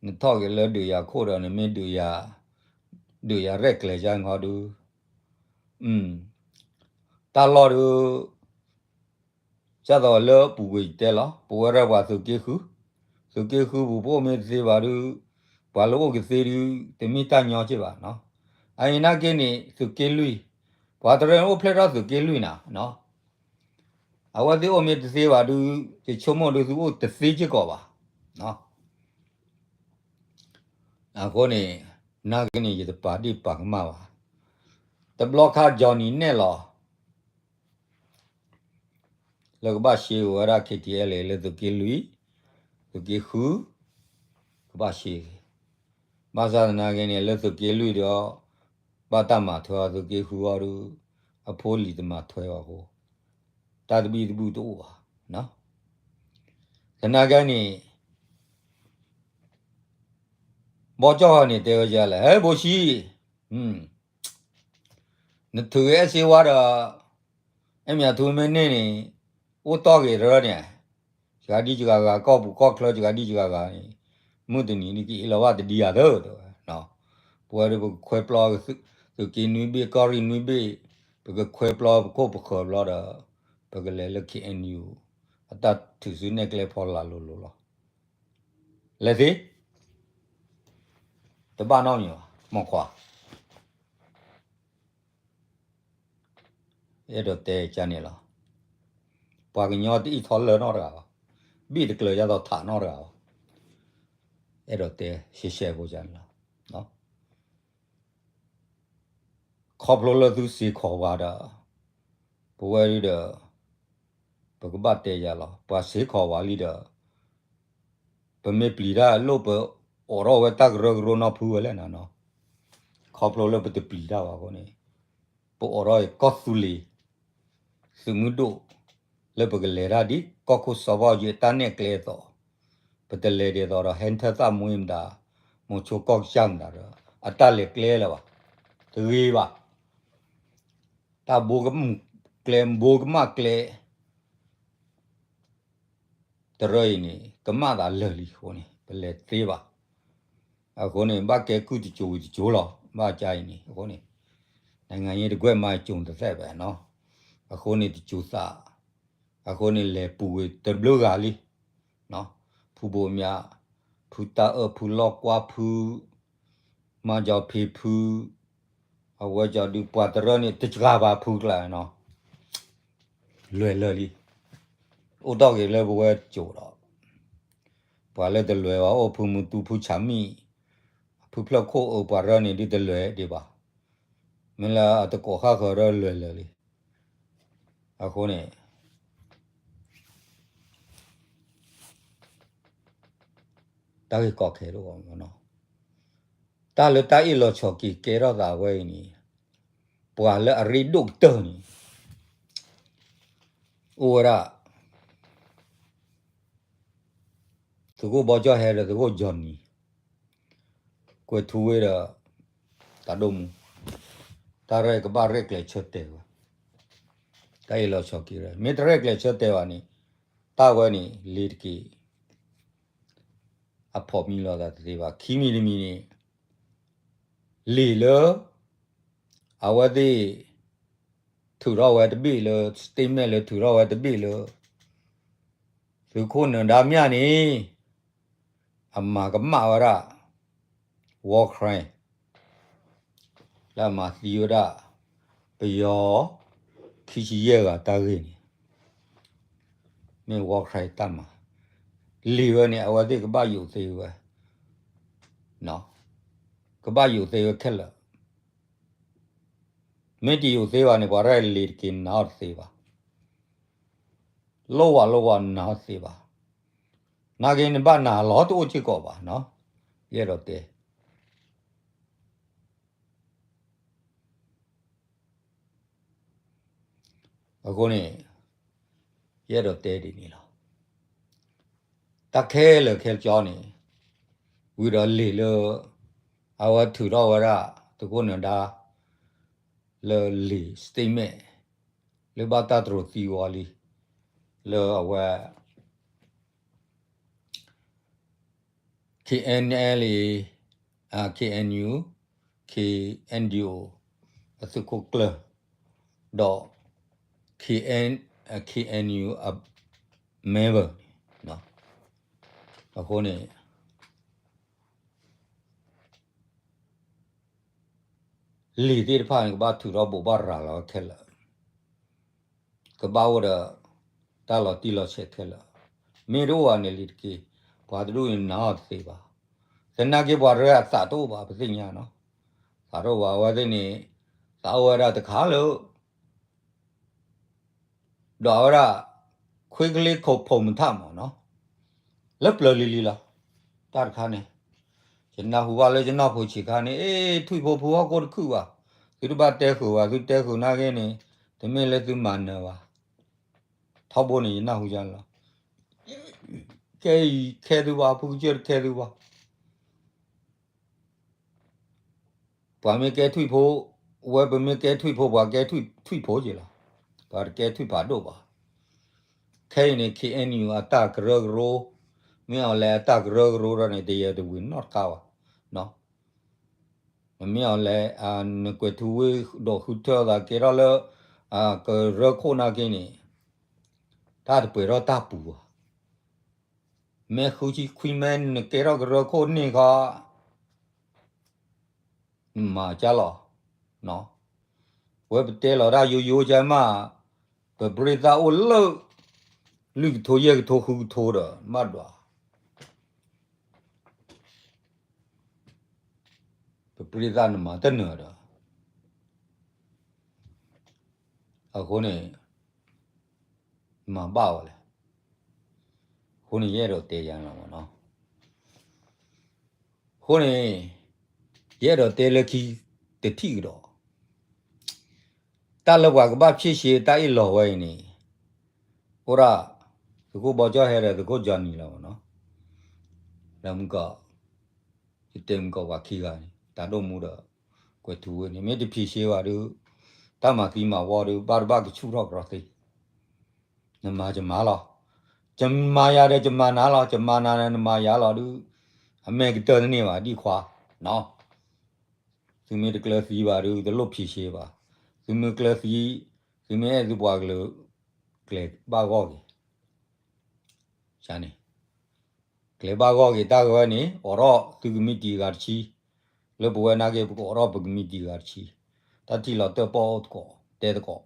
နထီၣ်က့ၤလၢဒုးယၤခိၣ်ဒီး နမ့ၢ်ဒုးယၤ ဒုးယၤရဲၣ်ကျဲၤယါငီဒုး, တၢ်လီၢ်ဒုး ဒ်သိးလၢပူၤကွံာ်ယတဲလီၤ, ပဝဲဒၣ်ပှၤသုးက့ဃု, သုးက့ဃုပူၤပအိၣ်မ့ၢ်တသ့ဘၣ်ဒုး, ပှၤလၢအိၣ်ကသ့ဒုး တမ့ၢ်တၢ်ညီက့ၢ်ဘၣ်နီၤ. အအံၤနာ်က့န့ၣ် သုးက့လွံၢ်, ပှၤတရၢန့ၣ်အိၣ်ဖျဲၣ်ထီၣ်သုးက့လွံၢ်နၤ အဝဲသ့ၣ်အိၣ်မ့ၢ်တသ့ဘၣ်ဒုး ယဆိကမိၣ်ဒုးသုအိၣ်တသ့စ့ၢ်ကီးဘၣ်. အဃိန့ၣ် နာ်က့န့ၣ် ယတပာ်ဒ့ၣ်ပာ်ကမၣ်ဘၣ်. တဘျီခါ Johnny နဲၣ်လီၤ လၢကဘၣ်ရှဲဝဲဒၣ် KTLA လၢသုးက့လွံၢ်, သုးက့ဃု, ကဘၣ်ရှဲက့ၤ. ဘၣ်ဆၣ်သနာ်က့န့ၣ် လၢသုးက့လွံၢ်ဒီး ဘၣ်တၢ်မၤထွဲအီၤ သုးက့ဃုအီၤဒုး အဖိလံၤတမၤထွဲဘၣ်အဃိ တၢ်သဘံၣ်သဘုၣ်တအိၣ်ဘၣ်. သနာ်က့န့ၣ် ဘီကၠီၣ်န့ၣ်တဲဝဲဒ်လဲၣ်, ဟဲ ဘိၣ်ဆံ နထုးက့ၤအဲၣ်စ့ဝါဒီး အဲၣ်မၠးထူမ့ၢ်န့ၢ်န့ၣ် အိၣ်တီၢ်က့ၤတရၢန့ၣ်, စှၤဒံစှၤဂၤ ကီၢ်ပူၤကီၢ်ချၢ စှၤဒံစှၤဂၤန့ၣ် မုၢ်တနံၤန့ၣ် ကအ့ၣ်လိာ်ဘၣ်တဒံဧါသၢ တဲဝဲ. ပဝဲဒၣ်ပကခွဲပျီ သုးက့နွံဘ့ၣ် ကီၢ်ရ့ၣ်နွံဘ့ၣ် ပကခွဲပျီပခိၣ်ပဃၢၤဘျီဒီး ပကလဲၤလၢ KNU အတၢ်ထုးစုနဲၣ်ကျဲဖီလာ်လိၤလိၤလီၤ. လဲၤသ့ တဘၣ်နီတမံၤဘၣ် မိၢ်ခွါ. အဲၣ်ဒိးတဲကန့ၣ်လီၤ. ပှၤကညီတအံးထီၣ်လၢနီတဂၤဘၣ်, ဘ့ၣ်တကျၢၤယါသီးထးနီတဂၤဘၣ်. အဲၣ်ဒိးတဲရှဲရှဲဖိကန့ၣ်လီၤ. ခီဖျိလၢသုစ့ၢ်ကီးဝဲဒီး ပဝဲဒၣ်ဒီး ပကဘၣ်တဲယၤလီၤ. ပှၤစ့ၢ်ကီးဝဲလံဒီး ပမ့ၢ်ပျံၤတၢ်လိၣ်ပအိးထီၣ်ဝဲတၢ်ကရၢကရိနီဖုဝဲလဲၣ်နီၤနီၤ. ခီဖျိလၢပတပျံၤတၢ်ဘၣ်အဃိန့ၣ် ပအိးထီၣ်ကီၢ်သူလ့ၤ သုးမုၢ်ဒိၣ် လၢပကလဲၤတၢ်ဒ်ကီၢ်ခိၣ်စီၤဘီယ့ၣ်တၢ်နဲၣ်ကျဲအသိး, ပတလဲၤဒ်သိးဒီး ဟဲထၢၣ်သၣ်မွ့မတၤ, မိၤဆိကီၢ်ကစၢ်မတၤဒီး အတၢ်လဲၤကျဲလၢၤဘၣ်, တဂ့ၤဘၣ်. တၢ်ဘိကမၣ်ကျဲ ဘိကမၣ်ကျဲ တရၢအံၤန့ၣ် ကမၣ်သးလၢာ်လံအဃိန့ၣ် ပလဲၤသ့ဘၣ်. အဃိန့ၣ် ဘၣ်ကဲကုၢ်တစိၤဝံၤတစိၤလီၤ. ဘၣ်ကါအံၤန့ၣ် အဃိန့ၣ် နိုင်ငံရေးတကွဲ့မါ အကျိုးတသ့ဘၣ်နီၤ. အဃိန့ၣ် တစိၤသး အဃိန့ၣ် လဲၤပူၤကွံာ်တဘျုးဂၤလံ. ဖုဘိးမၠး, ဖုတၢ်အၢၣ်, ဖုလီၢ်ကွၢ်, ဖု မၤကၠီဖံးဖု, အဝဲကၠီဒုးပှၤတရၢန့ၣ် တစှၤဘၣ်ဖုကျါနီၤ. လဲၤလၢာ်လံ. အိၣ်တီၢ်က့ၤလၢပဝဲကၠိဒီး ပှၤလၢတလဲၤဘၣ် အိၣ်ဖုမူတူ ဖုဆၣ်မံၣ်, ဖုဖျၢၣ်ခိၣ်အၢ ပှၤရၢန့ၣ်ဒုးတလဲၤဒံးဘၣ်. မ့ၢ်လၢအတကိးဃၣ်ဃၢၤဒီးလဲၤလၢာ်လံ. အဃိန့ၣ် တၢ်ဂ့ၢ်ကီခဲတအိၣ်ဘၣ်နီၤ. တၢ်လၢတၢ်အ့ၣ်လိာ်ဆိးက့ၤကဲထီၣ်သးဝဲအံၤန့ၣ် ပှၤလၢအရ့ဒိၣ်ကတၢၢ်န့ၣ် အိၣ်ဝဲဒၣ် သုးခိၣ်ဘီကၠီၣ်ဟဲဒီးသုးခိၣ်ကၠီၣ်နံၤ, ကွဲၤထူဝ့ဒီး တၢ်ဒိၣ်မူ, တၢ်ရဲၣ်ကဘၣ်ရဲၣ်ကျဲၤဆၢတဲာ်ဝဲ, တၢ်အ့ၣ်လိာ်ဆိးက့ၤ မ့ၢ်တရဲၣ်ကျဲၤဆၢတဲာ်ဘၣ်န့ၣ် တၢ်ဝဲန့ၣ် လ့ၤတက့ၤ အဖိးမံလိာ်သးတသ့ဘၣ်. ခံမံၤတမံၤန့ၣ် လံာ်လၢ အဝဲသ့ၣ် ထုးထီၣ်ဝဲတဘ့ၣ်လၢ statement လၢထုးထီၣ်ဝဲတဘ့ၣ်လၢ သုးခိၣ်နၢၤဒါမျၢ်န့ၣ် အမၤကမၣ်ဝဲဒၣ် war crime လၢအမၤသံဝဲဒၣ် ပယီၤ ခံဆံယဲၢ်ဂၤတၢ်ဂ့ၢ်န့ၣ် မ့ၢ် war crime တၢ်မၤ လံာ်ဝဲန့ၣ် အဝဲသ့ၣ်ကဘၣ်ယိးသ့ဝဲ, ကဘၣ်ယိးသ့ဝဲခဲလၢာ်. မ့ၢ်တယိးသ့ဘၣ်န့ၣ် ပှၤရဲၣ်လံၤတက့ၤနာ်အီၤတသ့ဘၣ်. လိၣ်ဝဲလိၣ်ဝဲနာ်အီၤတသ့ဘၣ်. နာ်က့နဘၣ်နာ်လီၤတအိၣ်စ့ၢ်ကီးဘၣ်နီၤ. ယအဲၣ်ဒိးတဲ အဃိန့ၣ် ယအဲၣ်ဒိးတဲဒ်န့ၣ်လီၤ. တၢ်ခဲလၢာ်ခဲဆ့န့ၣ် ဝံၤဒီးလံာ်လၢ အဝဲထုးထီၣ်ဝဲဒၣ် သုးခိၣ်နၢၤဒါ လၢလံာ် statement လၢဘၣ်တၢ်တြီသံဝဲလံ လၢအဝဲ KNLA, KNU, KNDO အသုးခိၣ်ကျၢၢ် ဒီး KNU အ member န့ၣ် အဃိန့ၣ် လံာ်သ့ၣ်တဖၣ်န့ၣ် ကဘၣ်ထုးထီၣ်ဘိးဘၣ်ရၤလီၤခဲလၢာ်, ကဘၣ်အိၣ်ဒီး တၢ်လီၤတံၢ်လီၤဆဲးခဲလၢာ်, မ့ၢ်တအိၣ်ဘၣ်န့ၣ်လံတက့ၢ်, ပှၤတဒူၣ်န့ၣ်နာ်အီၤတသ့ဘၣ်. သနာ်က့ပှၤတရၢအသးတအိၣ်ဘၣ် ပသ့ၣ်ညါနီၤ, သးတအိၣ်ဘၣ် အဝဲသ့ၣ်န့ၣ် သးအိၣ်ဝဲဒၣ်တခါလၢ ဒီးအဝဲဒၣ် ခွ့ကလ့ခိၣ်ဖိးမုၢ်ထၣ်မးနီၤ, လၢပျၢၤလံၤလံၤလီၤ. တၢ်တခါန့ၣ် ယနၢ်ဟူဘၣ်လၢယနီၢ်ဖိဆံးခါန့ၣ် အ့ ထွံၣ်ဖိဖုဟီၣ်ခိၣ်တခုၣ်ဘၣ်, သုတဘၣ်တဲဃုာ်ဘၣ်, သုတဲဃုာ်နာ်က့န့ၣ် တမ့ၢ်လၢသုမၤနၢၤဘၣ်. ထီဘိန့ၣ် ယနၢ်ဟူယါလီၤ. ခဲအံၤခဲသုဘၣ်, ဖုကစၢၢ်တခဲသုဘၣ်. ပှၤမ့ၢ်ကဲထွံၣ်ဖိ, ဝဲပမ့ၢ်ကဲထွံၣ်ဖိပှၤကဲထွံၣ်ဖိက့ၤလီၤ. ပှၤတကဲထွံၣ်ဖးဒိၣ်ဘၣ်. ခဲအံၤန့ၣ် KNU အတၢ်ကရၢကရိ, မ့ၢ်အီၤလဲၣ်အတၢ်ကရၢကရိဒီးန့ၣ် တယဲတဝံၤနီတခါဘၣ်. မ့ၢ်အီၤလဲၣ် နကွဲးထူဝ့ဒီးဃုထၢသးကဲထီၣ်လၢ ကရၢခိၣ်နာ်က့န့ၣ် တၢ်တပှဲၤထီၣ်တၢ်ပူၤဘၣ်. မ့ၢ်ဃုဆံခွံမ့ၢ်နကဲထီၣ်ကရၢခိၣ်န့ၣ်ခီ နမၤကၢ်လီၤ. ပဝဲပတဲလီၤတၢ်ယိယိကမး, ပပြ့သၣ်အိၣ်လၢ လွံၢ်ကထိယဲၢ်ကထိဃုကထိဒီး ဘၣ်ဒွး ပပြ့သၣ်နမၤတနၢၤဒီး အဃိန့ၣ် မၤဘၣ်ဝဲလဲၣ်. အဃိန့ၣ် ယအဲၣ်ဒိးတဲယၤလီၤမးနီၤ. အဃိန့ၣ် ယအဲၣ်ဒိးတဲလၢခံတထံၣ်ကဒီး, တၢ်လၢပှၤကဘၣ်ဖြေရှင်းတၢ်အ့ၣ်လိာ်ဝဲအံၤန့ၣ် အိၣ်ဒၣ် သုးခိၣ်ဘီကၠီၣ်ဟဲဒီးသုးခိၣ် Johnny လီၤမးနီၤ. ဒီးမုၢ်ကီး ယတဲမုၢ်ကီးပှၤခံဂၤန့ၣ် တၢ်ဒိၣ်မူဒီး ကွဲးထူဝ့ၣ်န့ၣ် မ့ၢ်တဖြေရှင်းဘၣ်ဒီး တၢ်မၤသံမၤဝီဒီး ဘၣ်တဘၣ်ကဆူၣ်ထီၣ်ကရီသ့ နမၤယမၤလီၤ. ယမၤယၤဒီးယမၤနၤလီၤ. ယမၤနၤဒီးနမၤယၤလီၤဒုး အမဲာ်ကတၢၢ်တန့ၢ်ဘၣ် ဒ်ခွါနီၤ. သုမ့ၢ်တကျၢၤသံဘၣ်ဒုး တလိၣ်ဖြေရှင်းဘၣ်. သုမ့ၢ်ကျၢၤသံ, သုမ့ၢ်အဲၣ်သုပှၤကလုာ် ကျဲၤဘၣ်ဂီၢ်က့ၤ န့ၣ် ကျဲၤဘၣ်ဂီၢ်က့ၤတၢ်ဂ့ၢ်ဝဲန့ၣ် အိးထီၣ်သုကမံးတံာ်ဂၤတဆံ, လၢပဝဲနာ်က့ ပကအိးထီၣ်ပကမံးတံာ်ဂၤတဆံ, တၢ်ထံၣ်လီၤတၢၣ်ပီၣ်အိၣ်သကိး တဲသကိး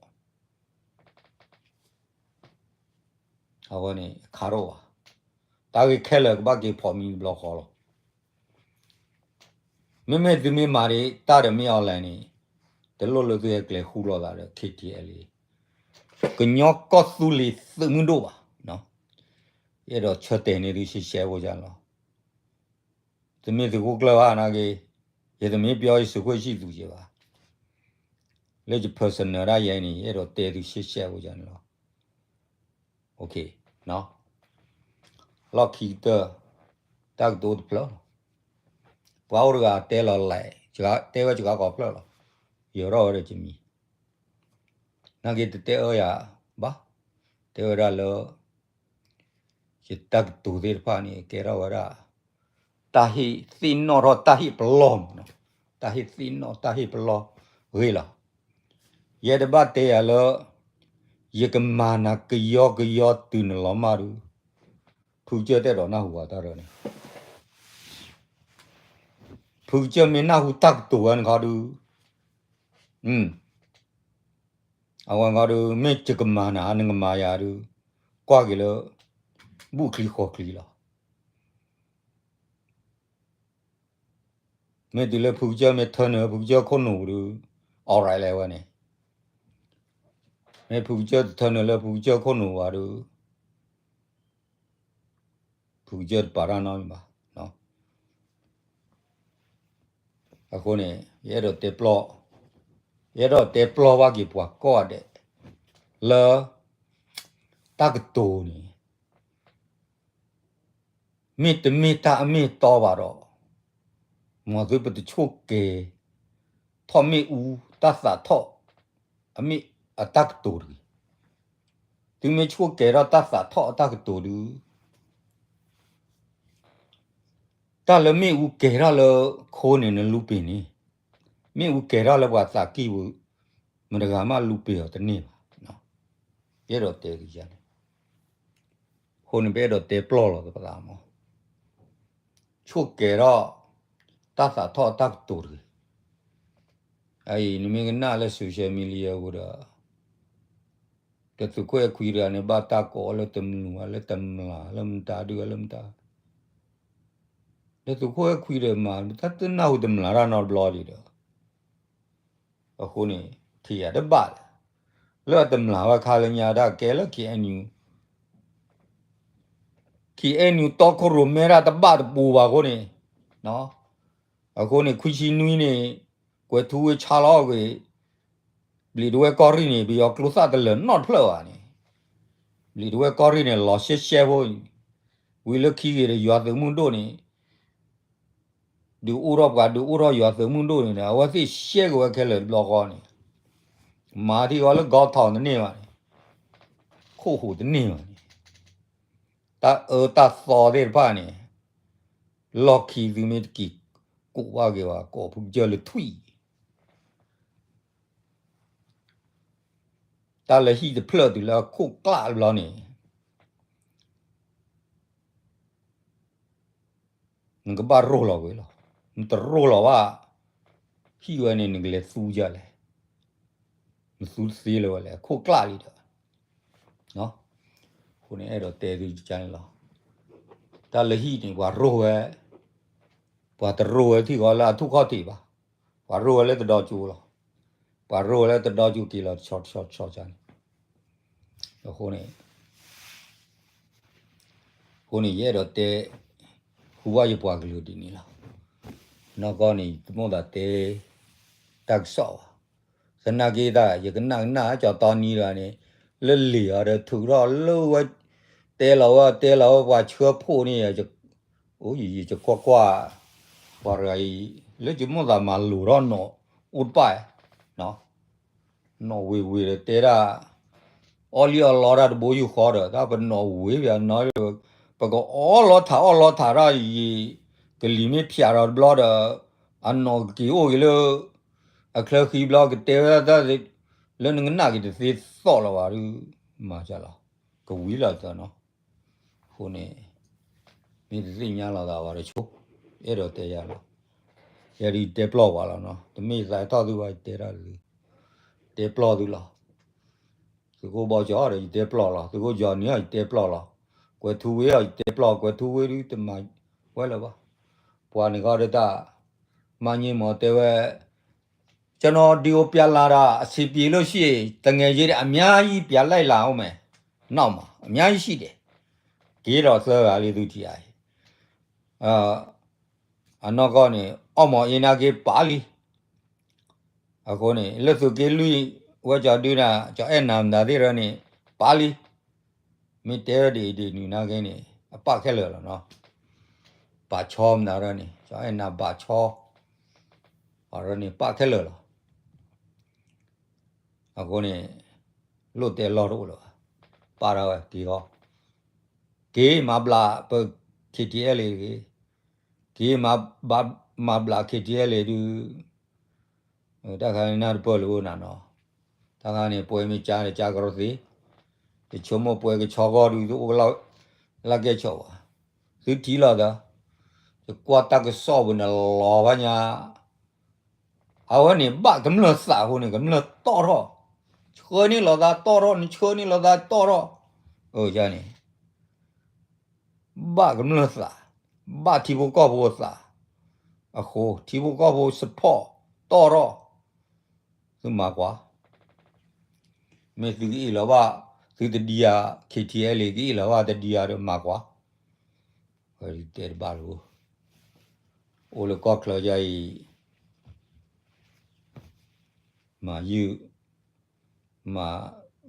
အဝဲန့ၣ် အခါထီၣ်ဘၣ်. တၢ်ဂ့ၢ်ခဲလၢာ်ကဘၣ်က့ၤဖီၣ်မံတဘျီဃီလီၤ. မ့မ့ၢ်သုမ့ၢ်မၤဒံးတၢ်ဒီးမ့ၢ် online န့ၣ် တလိၣ်လၢသုဟဲကျဲၤဃူလိာ်သးဒီး K T L A ကညီကီၢ်သူလ့ၤသုးမုၢ်ဒိၣ်ဘၣ်. ယအဲၣ်ဒိးဆၢတဲာ်န့ၢ်သုရှဲရှဲဖိယါလီၤ. သုမ့ၢ်သုးခိၣ်ကျၢၢ်ဘၣ်နာ်က့, ယတမ့ၢ်ပျီယစုးခိၣ်ဆံၣ်သူးက့ဘၣ်. လၢယ personal ဒၣ်ယဲန့ၣ် ယအဲၣ်ဒိးတဲသုရှဲရှဲဖိယါန့ၣ်လီၤ. လီၢ်ခံကတၢၢ် တၢ်ကတိၤတဖျၢၣ်လီၤ. ပှၤအိၣ်တဂၤတဲလီၤလဲၣ်, တဲဝဲစှၤကီးဖျၢၣ်လီၤ. ယၢၤထီၣ်ဝဲဒီးယမံၤ နာ်က့တတဲအၢယၤဘၣ်, တဲဝဲဒၣ်လၢ ယတၢ်ကတိၤသ့ၣ်တဖၣ်န့ၣ် ကဲထီၣ်ဝဲဒၣ် တၢ်ဟ့ၣ်သ့ၣ်နီၣ်ထီၣ်တၢ်ဟ့ၣ်ပလီၢ်မးနီၤ, တၢ်ဟ့ၣ်သ့ၣ်နီၣ်တၢ်ဟ့ၣ်ပလီၢ်ဂ့ၤလီၤ. ယဲတဘၣ်တဲယၤလၢ ယကမၤနၤကယီကယီတုၤနလီၤမၢ်ဒုး, ဖုကစၢၢ်တအဲၣ်ဒိးနၢ်ဟူဝဲတၢ်ဒီးန့ၣ် ဖုကစၢၢ်မ့ၢ်နၢ်ဟူတၢ်ကတိၤဝဲန့ၣ်ခီဒုး, အဝဲခီဒုး မ့ၢ်ယကမၤနၤ နကမၤယၤဒုး, ကွၢ်က့ၤလၢ ဘူၣ်ချံဃီချံလီၤ. မ့ၢ်တုၤလၢဖုကစၢၢ်မ့ၢ်ထၢနုာ်လၢဖုကစၢၢ်ခိၣ်နူာ်ပူၤဒုး, အီၣ်ရၢၣ်လဲၣ်ဝဲန့ၣ်, မ့ၢ်ဖုကစၢၢ်တထၢနုာ်လၢဖုကစၢၢ်ခိၣ်နူာ်ဘၣ်ဒုး ဖုကစၢၢ်တပာ်တၢ်နီတမံၤဘၣ်. အဃိန့ၣ် ယအဲၣ်ဒိးတဲပျီ, ယအဲၣ်ဒိးတဲပျီဘၣ်က့ၤပှၤကိးဂၤဒဲး လၢ တၢ်ကတိၤန့ၣ် မ့ၢ်တမ့ၢ်တၢ်အမ့ၢ်အတီဘၣ်ဒီး, မ်သုပတဆိၣ်ကဲၤထီၣ်မ့ၣ်အူတၢ်သးထီၣ် အမ့ၢ်အတၢ်ကတိၤတဂ့ၤ. သုမ့ၢ်ဆိၣ်ကဲၤထီၣ်တၢ်သးထီၣ်အတၢ်ကတိၤဒုး တၢ်လၢမ့ၣ်အူကဲၤထီၣ်လၢခိန့ၣ် နလူပ့ၤန့ၣ်, မ့ၣ်အူကဲၤထီၣ်လၢပှၤသးကံၢ်ပူၤ, မတဂၤမးလူပ့ၤအီၤတန့ၢ်ဘၣ်. ယအဲၣ်ဒိးတဲကယၤန့ၣ်, အဃိန့ၣ် ပအဲၣ်ဒိးတဲပျီလီၤပသးမး, ဆိၣ်ကဲၤထီၣ် တၢ်သးထီၣ်အတၢ်ကတိၤတဂ့ၤ. အအံၤ နမ့ၢ်ကနၣ်လၢ social media ပူၤဒီး တသုးခိၣ်အဲၣ်ခွံတဂၤန့ၣ် ဘၣ်တၢ်ကိးလၢတမျၢ် လၢတမျၢ် လၢမတၤဒုး လၢမတၤ, တသုးခိၣ်အဲၣ်ခွံဒီးမၤ တၢ်တနၢ်ဟူတမျၢ်တၢ်နီတဘျီဒံးဒီး, အဃိန့ၣ် ထံၣ်ယၤတဘၣ်လဲၣ်, လၢအတမျၢ်ဝဲခါလၢညါတၢ်ကဲလၢ K N U, K N U တီခိၣ်ရိၣ်မဲတၢ်တဘၣ်တပူၤဘၣ်အဃိန့ၣ်, အဃိန့ၣ် ခွံဆံနွံန့ၣ် ကွဲးထူဝ့ၣ်ဆါလီၤအဂ့ၢ်, ဘျံးတဝဲၢ်ကီၢ်ရ့ၣ်န့ၣ် ပယီၤကျိသၣ်တလၢာ်နီတဖျၢၣ်ဘၣ်န့ၣ်, ဘျံးတဝဲၢ်ကီၢ်ရ့ၣ်န့ၣ် လီၤရှဲရှဲဖိ, ဝံၤလၢခံဂ့ၤဒီးယွၤသုးမုၢ်ဒိၣ်န့ၣ် ဒုးအိၣ်ထီၣ်ပှၤ ဒုးအိၣ်ထီၣ်ယွၤသုးမုၢ်ဒိၣ်န့ၣ်ဒီး အဝဲသ့ၣ်ရှဲက့ၤဝဲခဲလၢာ်တဘျီဃီန့ၣ်, မၤထံၣ်ဃီလၢ ကီထီၣ်တန့ၢ်ဘၣ်န့ၣ်, ခိၣ်ဟူးတန့ၢ်ဘၣ်န့ၣ်, တၢ်အၢတၢ်သီသ့ၣ်တဖၣ်န့ၣ်, လီၢ်ခံသုမ့ၢ်တက့ၤကိးဘၣ်က့ၤဘၣ် ကိးဖုကစၢၢ်လၢထွံၣ် တၢ်လၢဟံၣ်တဖျၢၣ်တုၤလၢအခိၣ်ကျၢ်တဘျီန့ၣ်, နကဘၣ်ရိၢ်လီၤဝဲလီၤ. နတရိၢ်လီၤဘၣ် ဟံၣ်ဝဲန့ၣ် နကလဲၤသူဒ်လဲၣ်. နသူတသ့လၢၤဝဲလဲၣ် အခိၣ်ကျၢ်လံဒီး, အဃိန့ၣ်အဲၣ်ဒိးတဲသုကန့ၣ်လီၤ. တၢ်လၢဟံၣ်န့ၣ် ပှၤရိၢ်ဝဲ, ပှၤတရိၢ်ဝဲထံၣ်ဃီလၢအထူၣ်ခီၣ်ထံးဘၣ်, ပှၤရိၢ်ဝဲလၢတဒီကၠိလီၤ. ပှၤရိၢ်ဝဲလၢတဒီကၠိက့ၤလီၤတဆီတဆီတဆီန့ၣ်, အဃိန့ၣ် အဃိန့ၣ် ယအဲၣ်ဒိးတဲ ဃုဘၣ်ယပှၤကလုာ်ဒ်န့ၣ်လီၤ. နီၢ်ကီၢ်န့ၣ် ယတမိၣ်သးတဲ တၢ်ကစီၣ်ဘၣ်. သနာ်က့တၢ် ယကနၣ်ကနၣ်ကၠီတီနံတဂၤန့ၣ် လၢလံာ်အီၤဒီးထုးထီၣ်လၢဝဲ တဲလီၤဝဲတဲလီၤဝဲပှၤဆှၢဖှိၣ်န့ၣ် အိၣ်ယယကွၢ်ကွၢ် ပှၤတဂၤအံၤ လၢယမိၣ်သးမၤလိာ်ထီၣ်နီၢ်အိၣ်တပၣ် နီၢ်ဝ့ၤဝ့ၤဒီးတဲဒၣ် အီၣ်လံအီၣ်လီတၢ်တဘိယူၢ်ဃီဒီး တၢ်ပနီၢ်ဝ့ၤဘၣ်နီၢ် ပကအီၣ်လီထးအီၣ်လီထးထီၣ်ယံၤ ကလံၤမ့ၢ်ဖျးဒီးတဘျီဒီး အနီၢ်က့ၤအိၣ်က့ၤလၢ အချၢဃံဘျီကတဲဝဲဒၣ် လၢနကနၣ်က့ၤတသ့သီၣ်လီၤဘၣ်ဒုး မၤစၢၤလီၤ ကဝံၤလီၤတနီၤ အဃိန့ၣ် မ့ၢ်တသ့ၣ်ညါလီၤသးဘၣ်တဆိ အဲၣ်ဒိးတဲယၤလီၤ. ယဲဒုးတဲပျီၢ်ပှၤလီၤနီၤ တမ့ၢ်ယသးထီၣ်သုဘၣ် ယတဲတၢ်သု တဲပျီၢ်သုလီၤ. သုးခိၣ်ဘီကၠီဒီးယတဲပျီၢ်လီၤ သုးခိၣ်ကၠီနံၤအီၤ ယတဲပျီၢ်လီၤ. ကွဲၤထူဝ့အီၤ ယတဲပျီၢ် ကွဲၤထူဝ့ဒုးတမၤဝဲလၢၤဘၣ်. ပှၤန့ၣ်ဃီဒီးတၢ် မၤညံမီၤတဲဝဲ ကျွန်တော်ဒီကိုပြန်လာတာ အဆင်ပြေလို့ရှိရင် သူငယ်ချင်းတွေ အများကြီး ပြန်လိုက်လာအောင်မယ်။ နောက်မှာ အများကြီးရှိတယ်။ က့ၤဒီးသၢဂၤလံ သုထံၣ်ဧါအံၤ အနီၢ်ကီၢ်န့ၣ် အီၣ်မီၤအ့နၤက့ၤပာ်လံ. အဃိန့ၣ် လၢသုးက့လွံၢ် ဝဲကၠီဒုနၤ ကၠီအဲၣ်နၤမတၤသ့ၣ်ရၢန့ၣ် ပာ်လံ. မ့ၢ်တဲဝဲဒ်အံၤဒ်နုၤနာ်က့န့ၣ် အပာ်ခဲလၢာ်လီၤနီၤ. ဘၣ်ဆီမတၤရၢန့ၣ် ကၠီအဲၣ်နၤဘၣ်ဆီ အရၢန့ၣ် ပာ်ခဲလၢာ်လီၤ. အဃိန့ၣ် လိၣ်တဲလီၢ်တအိၣ်လၢၤဘၣ်. ပာ်ထီၣ်ဝဲက့ၤဃီ က့ၤမၤဘျးပ K T L A တဂ့ၤ, က့ၤမၤဘျး K T L A ဒုး တၢ်ခါန့ၣ်နၢ်တပၢၢ်လၢအိၣ်နၤနီၤ, တၢ်ခါန့ၣ် ပှဲၤမ့ၢ်ကါဒီးကါကရီသ့, ယဆိကမိၣ်ပှဲၤကဆီဂီၢ်ဒုး တအိၣ်လၢကဲဆိးဘၣ်, သုထံၣ်လီၤသး, ယကွၢ်တၢ်ကစီၣ်ပူၤန့ၣ်လီၤဘၣ်ညါ အဝဲန့ၣ် ဘၣ်ကမျၢၢ်သးအဃိန့ၣ် ကမျၢၢ်တီၣ်ထီၣ်, ဆှၢန့ၢ်လိာ်သးတီၣ်ထီၣ် နဆှၢန့ၢ်လိာ်သးတီၣ်ထီၣ်, အန့ၣ် ဘၣ်ကမျၢၢ်သး, ဘၣ်ထံဖိကီၢ်ဖိသး, အဃိ ထံဖိကီၢ်ဖိ support တီၣ်ထီၣ်, သုမၤကွၢ်, မ့ၢ်သုကအ့ၣ်လီၤဘၣ်, သုတဒံဧါ, K T L A ကအ့ၣ်လီၤဘၣ်တဒံဧါဒီးမၤကွၢ်, ဝဲတဲတဘၣ်လၢၤ, အိၣ်လၢကီၢ်ချၢယါအံၤ မၤယုၢ်, မၤ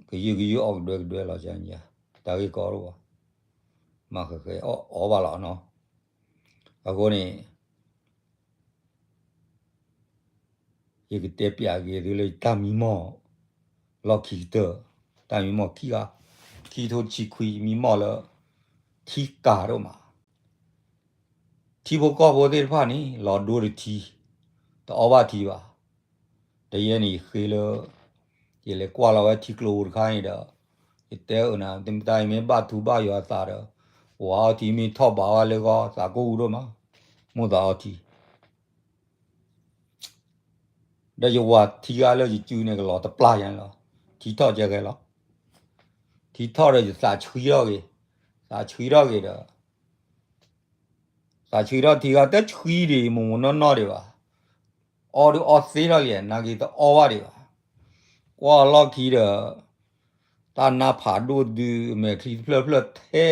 ကယုၢ်ကယုၢ်အီၣ်ကဒွဲကဒွဲလီၤယါ, တၢ်ဂ့ၢ်ကီတအိၣ်ဘၣ်, မၤဃဲၤဃဲၤအီၣ်အီၣ်ဘၣ်လီၤနီၤ, အဃိန့ၣ် ယကတဲပျးက့ၤသုလၢတၢ်မံမီၢ် လီၢ်ခံကတၢၢ်, တၢ်မံမီၢ်ခံဂၤ, ခံကထိတဆံခွံ မံမီၢ်လၢ ထံကၤဒိၣ်မး, ထံဖိကီၢ်ဖိသ့ၣ်တဖၣ်န့ၣ် လီၤဒိတထံ, တအီၣ်ဘၣ်ထံဘၣ်, တယဲန့ၣ်ယဃ့လၢ ယလဲၤကွၢ်လီၤဝဲထံကျိတခါန့ၣ်ဒီး, ယတဲအၢနၤ တမ့ၢ်တၢ်အံၤမ့ၢ်ဘၣ်ထူဘၣ်ယွၤအသးဒီး, ဝၤအီထံမ့ၢ်ထီၣ်ဘးဝဲလၢဂီၢ် သးကိၢ်အူဒိၣ်မး, မိၣ်သးအီထံ ဒီးယဝၤထံဂၤလၢယစုန့ၣ် ကလီၤတပျၢ်ယါန့ၣ်လီၤ, ထံထီၣ်ကဲဂဲၤလီၤ, ထံထီၣ်ဒီးယသးဆှံထီၣ်ဂ့ၤ, သးဆှံထီၣ်ဂ့ၤဒီး သးဆှံထီၣ်ထံဂၤတဆှံဒံး မိၢ်မိၢ်နီၢ်နီၢ်ဒံးဘၣ်, အီဒုးအီသ့ထီၣ်လံ နာ်က့တအီဘၣ်ဒံးဘၣ်, ကွၢ်လီၢ်ခံဒီး တၢ်နါဖးဒိၣ်ဒုး အမဲာ်ချံတဖျၢၣ်ဖျၢၣ်ထဲ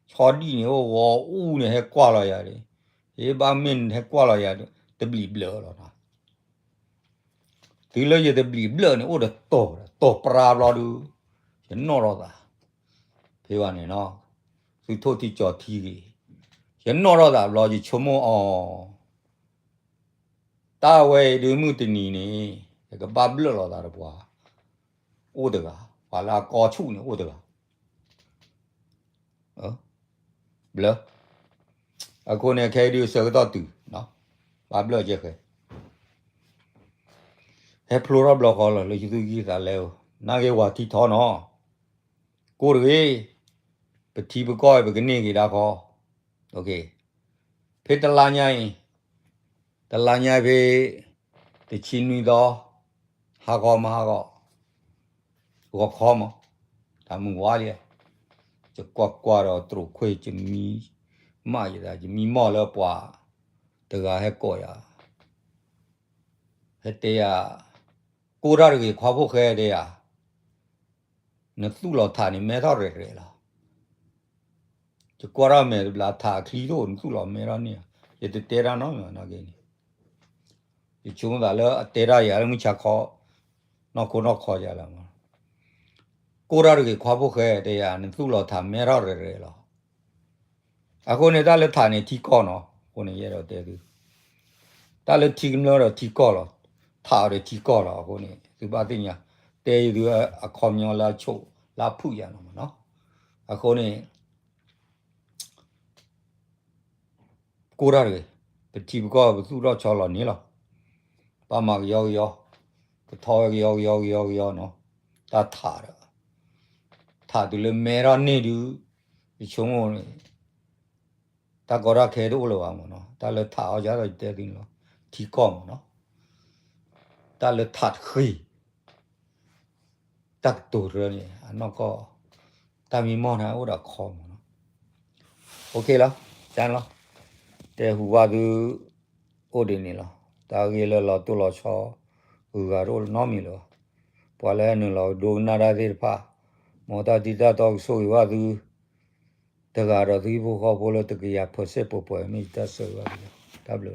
ဆီဒံၣ်န့ၣ် အိၣ်ဂီၤအူန့ၣ် ဟဲကွၢ်လီၤယၤဒံး, ဟ့ၣ်ဘၣ်မ့ၢ်ဟဲကွၢ်လီၤယၤ တဘျံးဘျၢၣ်လီၤနီၤ, တုၤလၢယတဘျံးဘျၢၣ်န့ၣ် အိၣ်ဒီးတီၢ် တီၢ်ပြါဘျီဒုး ယနီၣ်ထီၣ်သး, ဖဲဘၣ်န့ၣ်နီၤ, သုထိၣ်ထံကၠီၤထံဂ့ၤ, ယနီၣ်ထီၣ်သးဘျီ ယဆိကမိၣ်အီၤ တၢ်ဝဲအံၤဒုးမုၢ်တနံၤန့ၣ် ယကဘၣ်ဘျၢၣ်လီၤသးဒီးပှၤ အိၣ်တဂၤ, ပှၤလၢအကီဆူၣ်န့ၣ်အိၣ်တဂၤ, ဘျၢ, အဃိန့ၣ် ခဲအံၤဒုးဆၢကတီၢ်တုၤ, ဘၣ်ဘျၢၣ်ကဲဃဲၤ ဟဲဖျိထီၣ်ဘျီဃီလီၤ လၢယသူၣ်ကံၢ်သးလဲအိၣ်, နာ်က့ဝၤထံထီနီၤ, ကိၢ်တဂ့ၤ, ပထံပကီၢ်အံၤ ပကန့ၢ်က့ၤဒၣ်ဃီ, ဖဲတလါညါအံၤ, တလါညါဖဲ တဆံနွံသီ, ဟါခီမဟါခီ, ဂီၤခီမး, တၢ်မုၢ်ဝါလံ, ယကွၢ်ကွၢ်ဒီးတြိာ်ခွ့ ယမံမးယသး ယမံမီၢ်လၢပှၤတဂၤဟဲကိးယၤ, ဟဲတဲယၤ, ကိးတၢ်တဂ့ၤ ခွါဖိၣ်ဃဲတဲယၤ, နသူၣ်လီၤထးန့ၣ် မဲထီၣ်ရဲၣ်ရဲၣ်လီၤ. ယကွၢ်တၢ်မဲာ်တဘျီ ထးအချံတအိၣ် နသူၣ်လီၤမဲထီၣ်န့ၣ်, ယတတဲတၢ်နီတမံၤနာ်က့န့ၣ်, ယဆိကမိၣ်သးလၢအတဲတၢ်ယၤလၢမုၢ်ဆါခီ, နီၢ်ခိနီၢ်ခီယၤလီၤ. ကိးတၢ်တဂ့ၤ ခွါဖိၣ်ဃဲတဲယၤ နသူၣ်လီၤထး မဲထီၣ်ရဲၣ်ရဲၣ်လီၤ. အဃိန့ၣ် တၢ်လၢထးန့ၣ်ထံကီၢ်နီၤ, အဃိန့ၣ်ယအဲၣ်ဒိးတဲသု, တၢ်လၢထံကမျၢၢ်ဒီးထံကီၢ်လီၤ, ထးအီၤဒီးထံကီၢ်လီၤ. အဃိန့ၣ် သုဘၣ်သ့ၣ်ညါ, တဲယၤသုအခီပညီလၢအဆိးလၢအဖုၣ်ယၤနီၤမးနီၤ. အဃိန့ၣ် ကိးတၢ်တဂ့ၤ, ပထံပကီၢ်ပသူၣ်ထီၣ်ဆီလီၤန့ၣ်လီၤ. ပမၤကယီကယီ, ပထီၣ်ဝဲကယီကယီကယီကယီနီၤ, တၢ်ထးဒီး, ထးတုၤလၢမဲထီၣ်န့ၢ်ဒုး, ယဆိကမိၣ်န့ၣ် တၢ်ကီတၢ်ခဲတအိၣ်လၢၤဘၣ်မးနီၤ. တၢ်လၢထးအီၤယၤဒီးယတဲသုန့ၣ်လီၤ, ထံကီၢ်မးနီၤ. တၢ်လၢထးတဃ့ၢ် တၢ်ကတိၤတရၢန့ၣ် အနီၢ်ကီၢ် တၢ်မံမီၢ်န့ၣ်အိၣ်ဒီးခီမးနီၤ. အိၣ်ခ့လီၤ, ကလီၤ, တဲဟူဘၣ်သု အိၣ်ဒ်န့ၣ်လီၤ. တၢ်ဂ့ၢ်လၢလီၤတိၢ်လီၤဆီ ဂုၤဂၤတအိၣ်နီတမံၤလၢၤဘၣ်. ပှၤလၢနုာ်လီၤဒိကနၣ်တၢ်သ့ၣ်တဖၣ်, မ်တၢ်ထံတၢ်တီကဆိၣ်ဂ့ၤဘၣ်သု တဂၤဒီးသုဟံၣ်ဖိဃီဖိလၢတကယၤ percent ပှဲၤပှဲၤ မ့ၢ်ယတၢ်ဆၢဂ့ၤဘၣ်သုလီၤ. တၢ်ဘျုးလီၤ.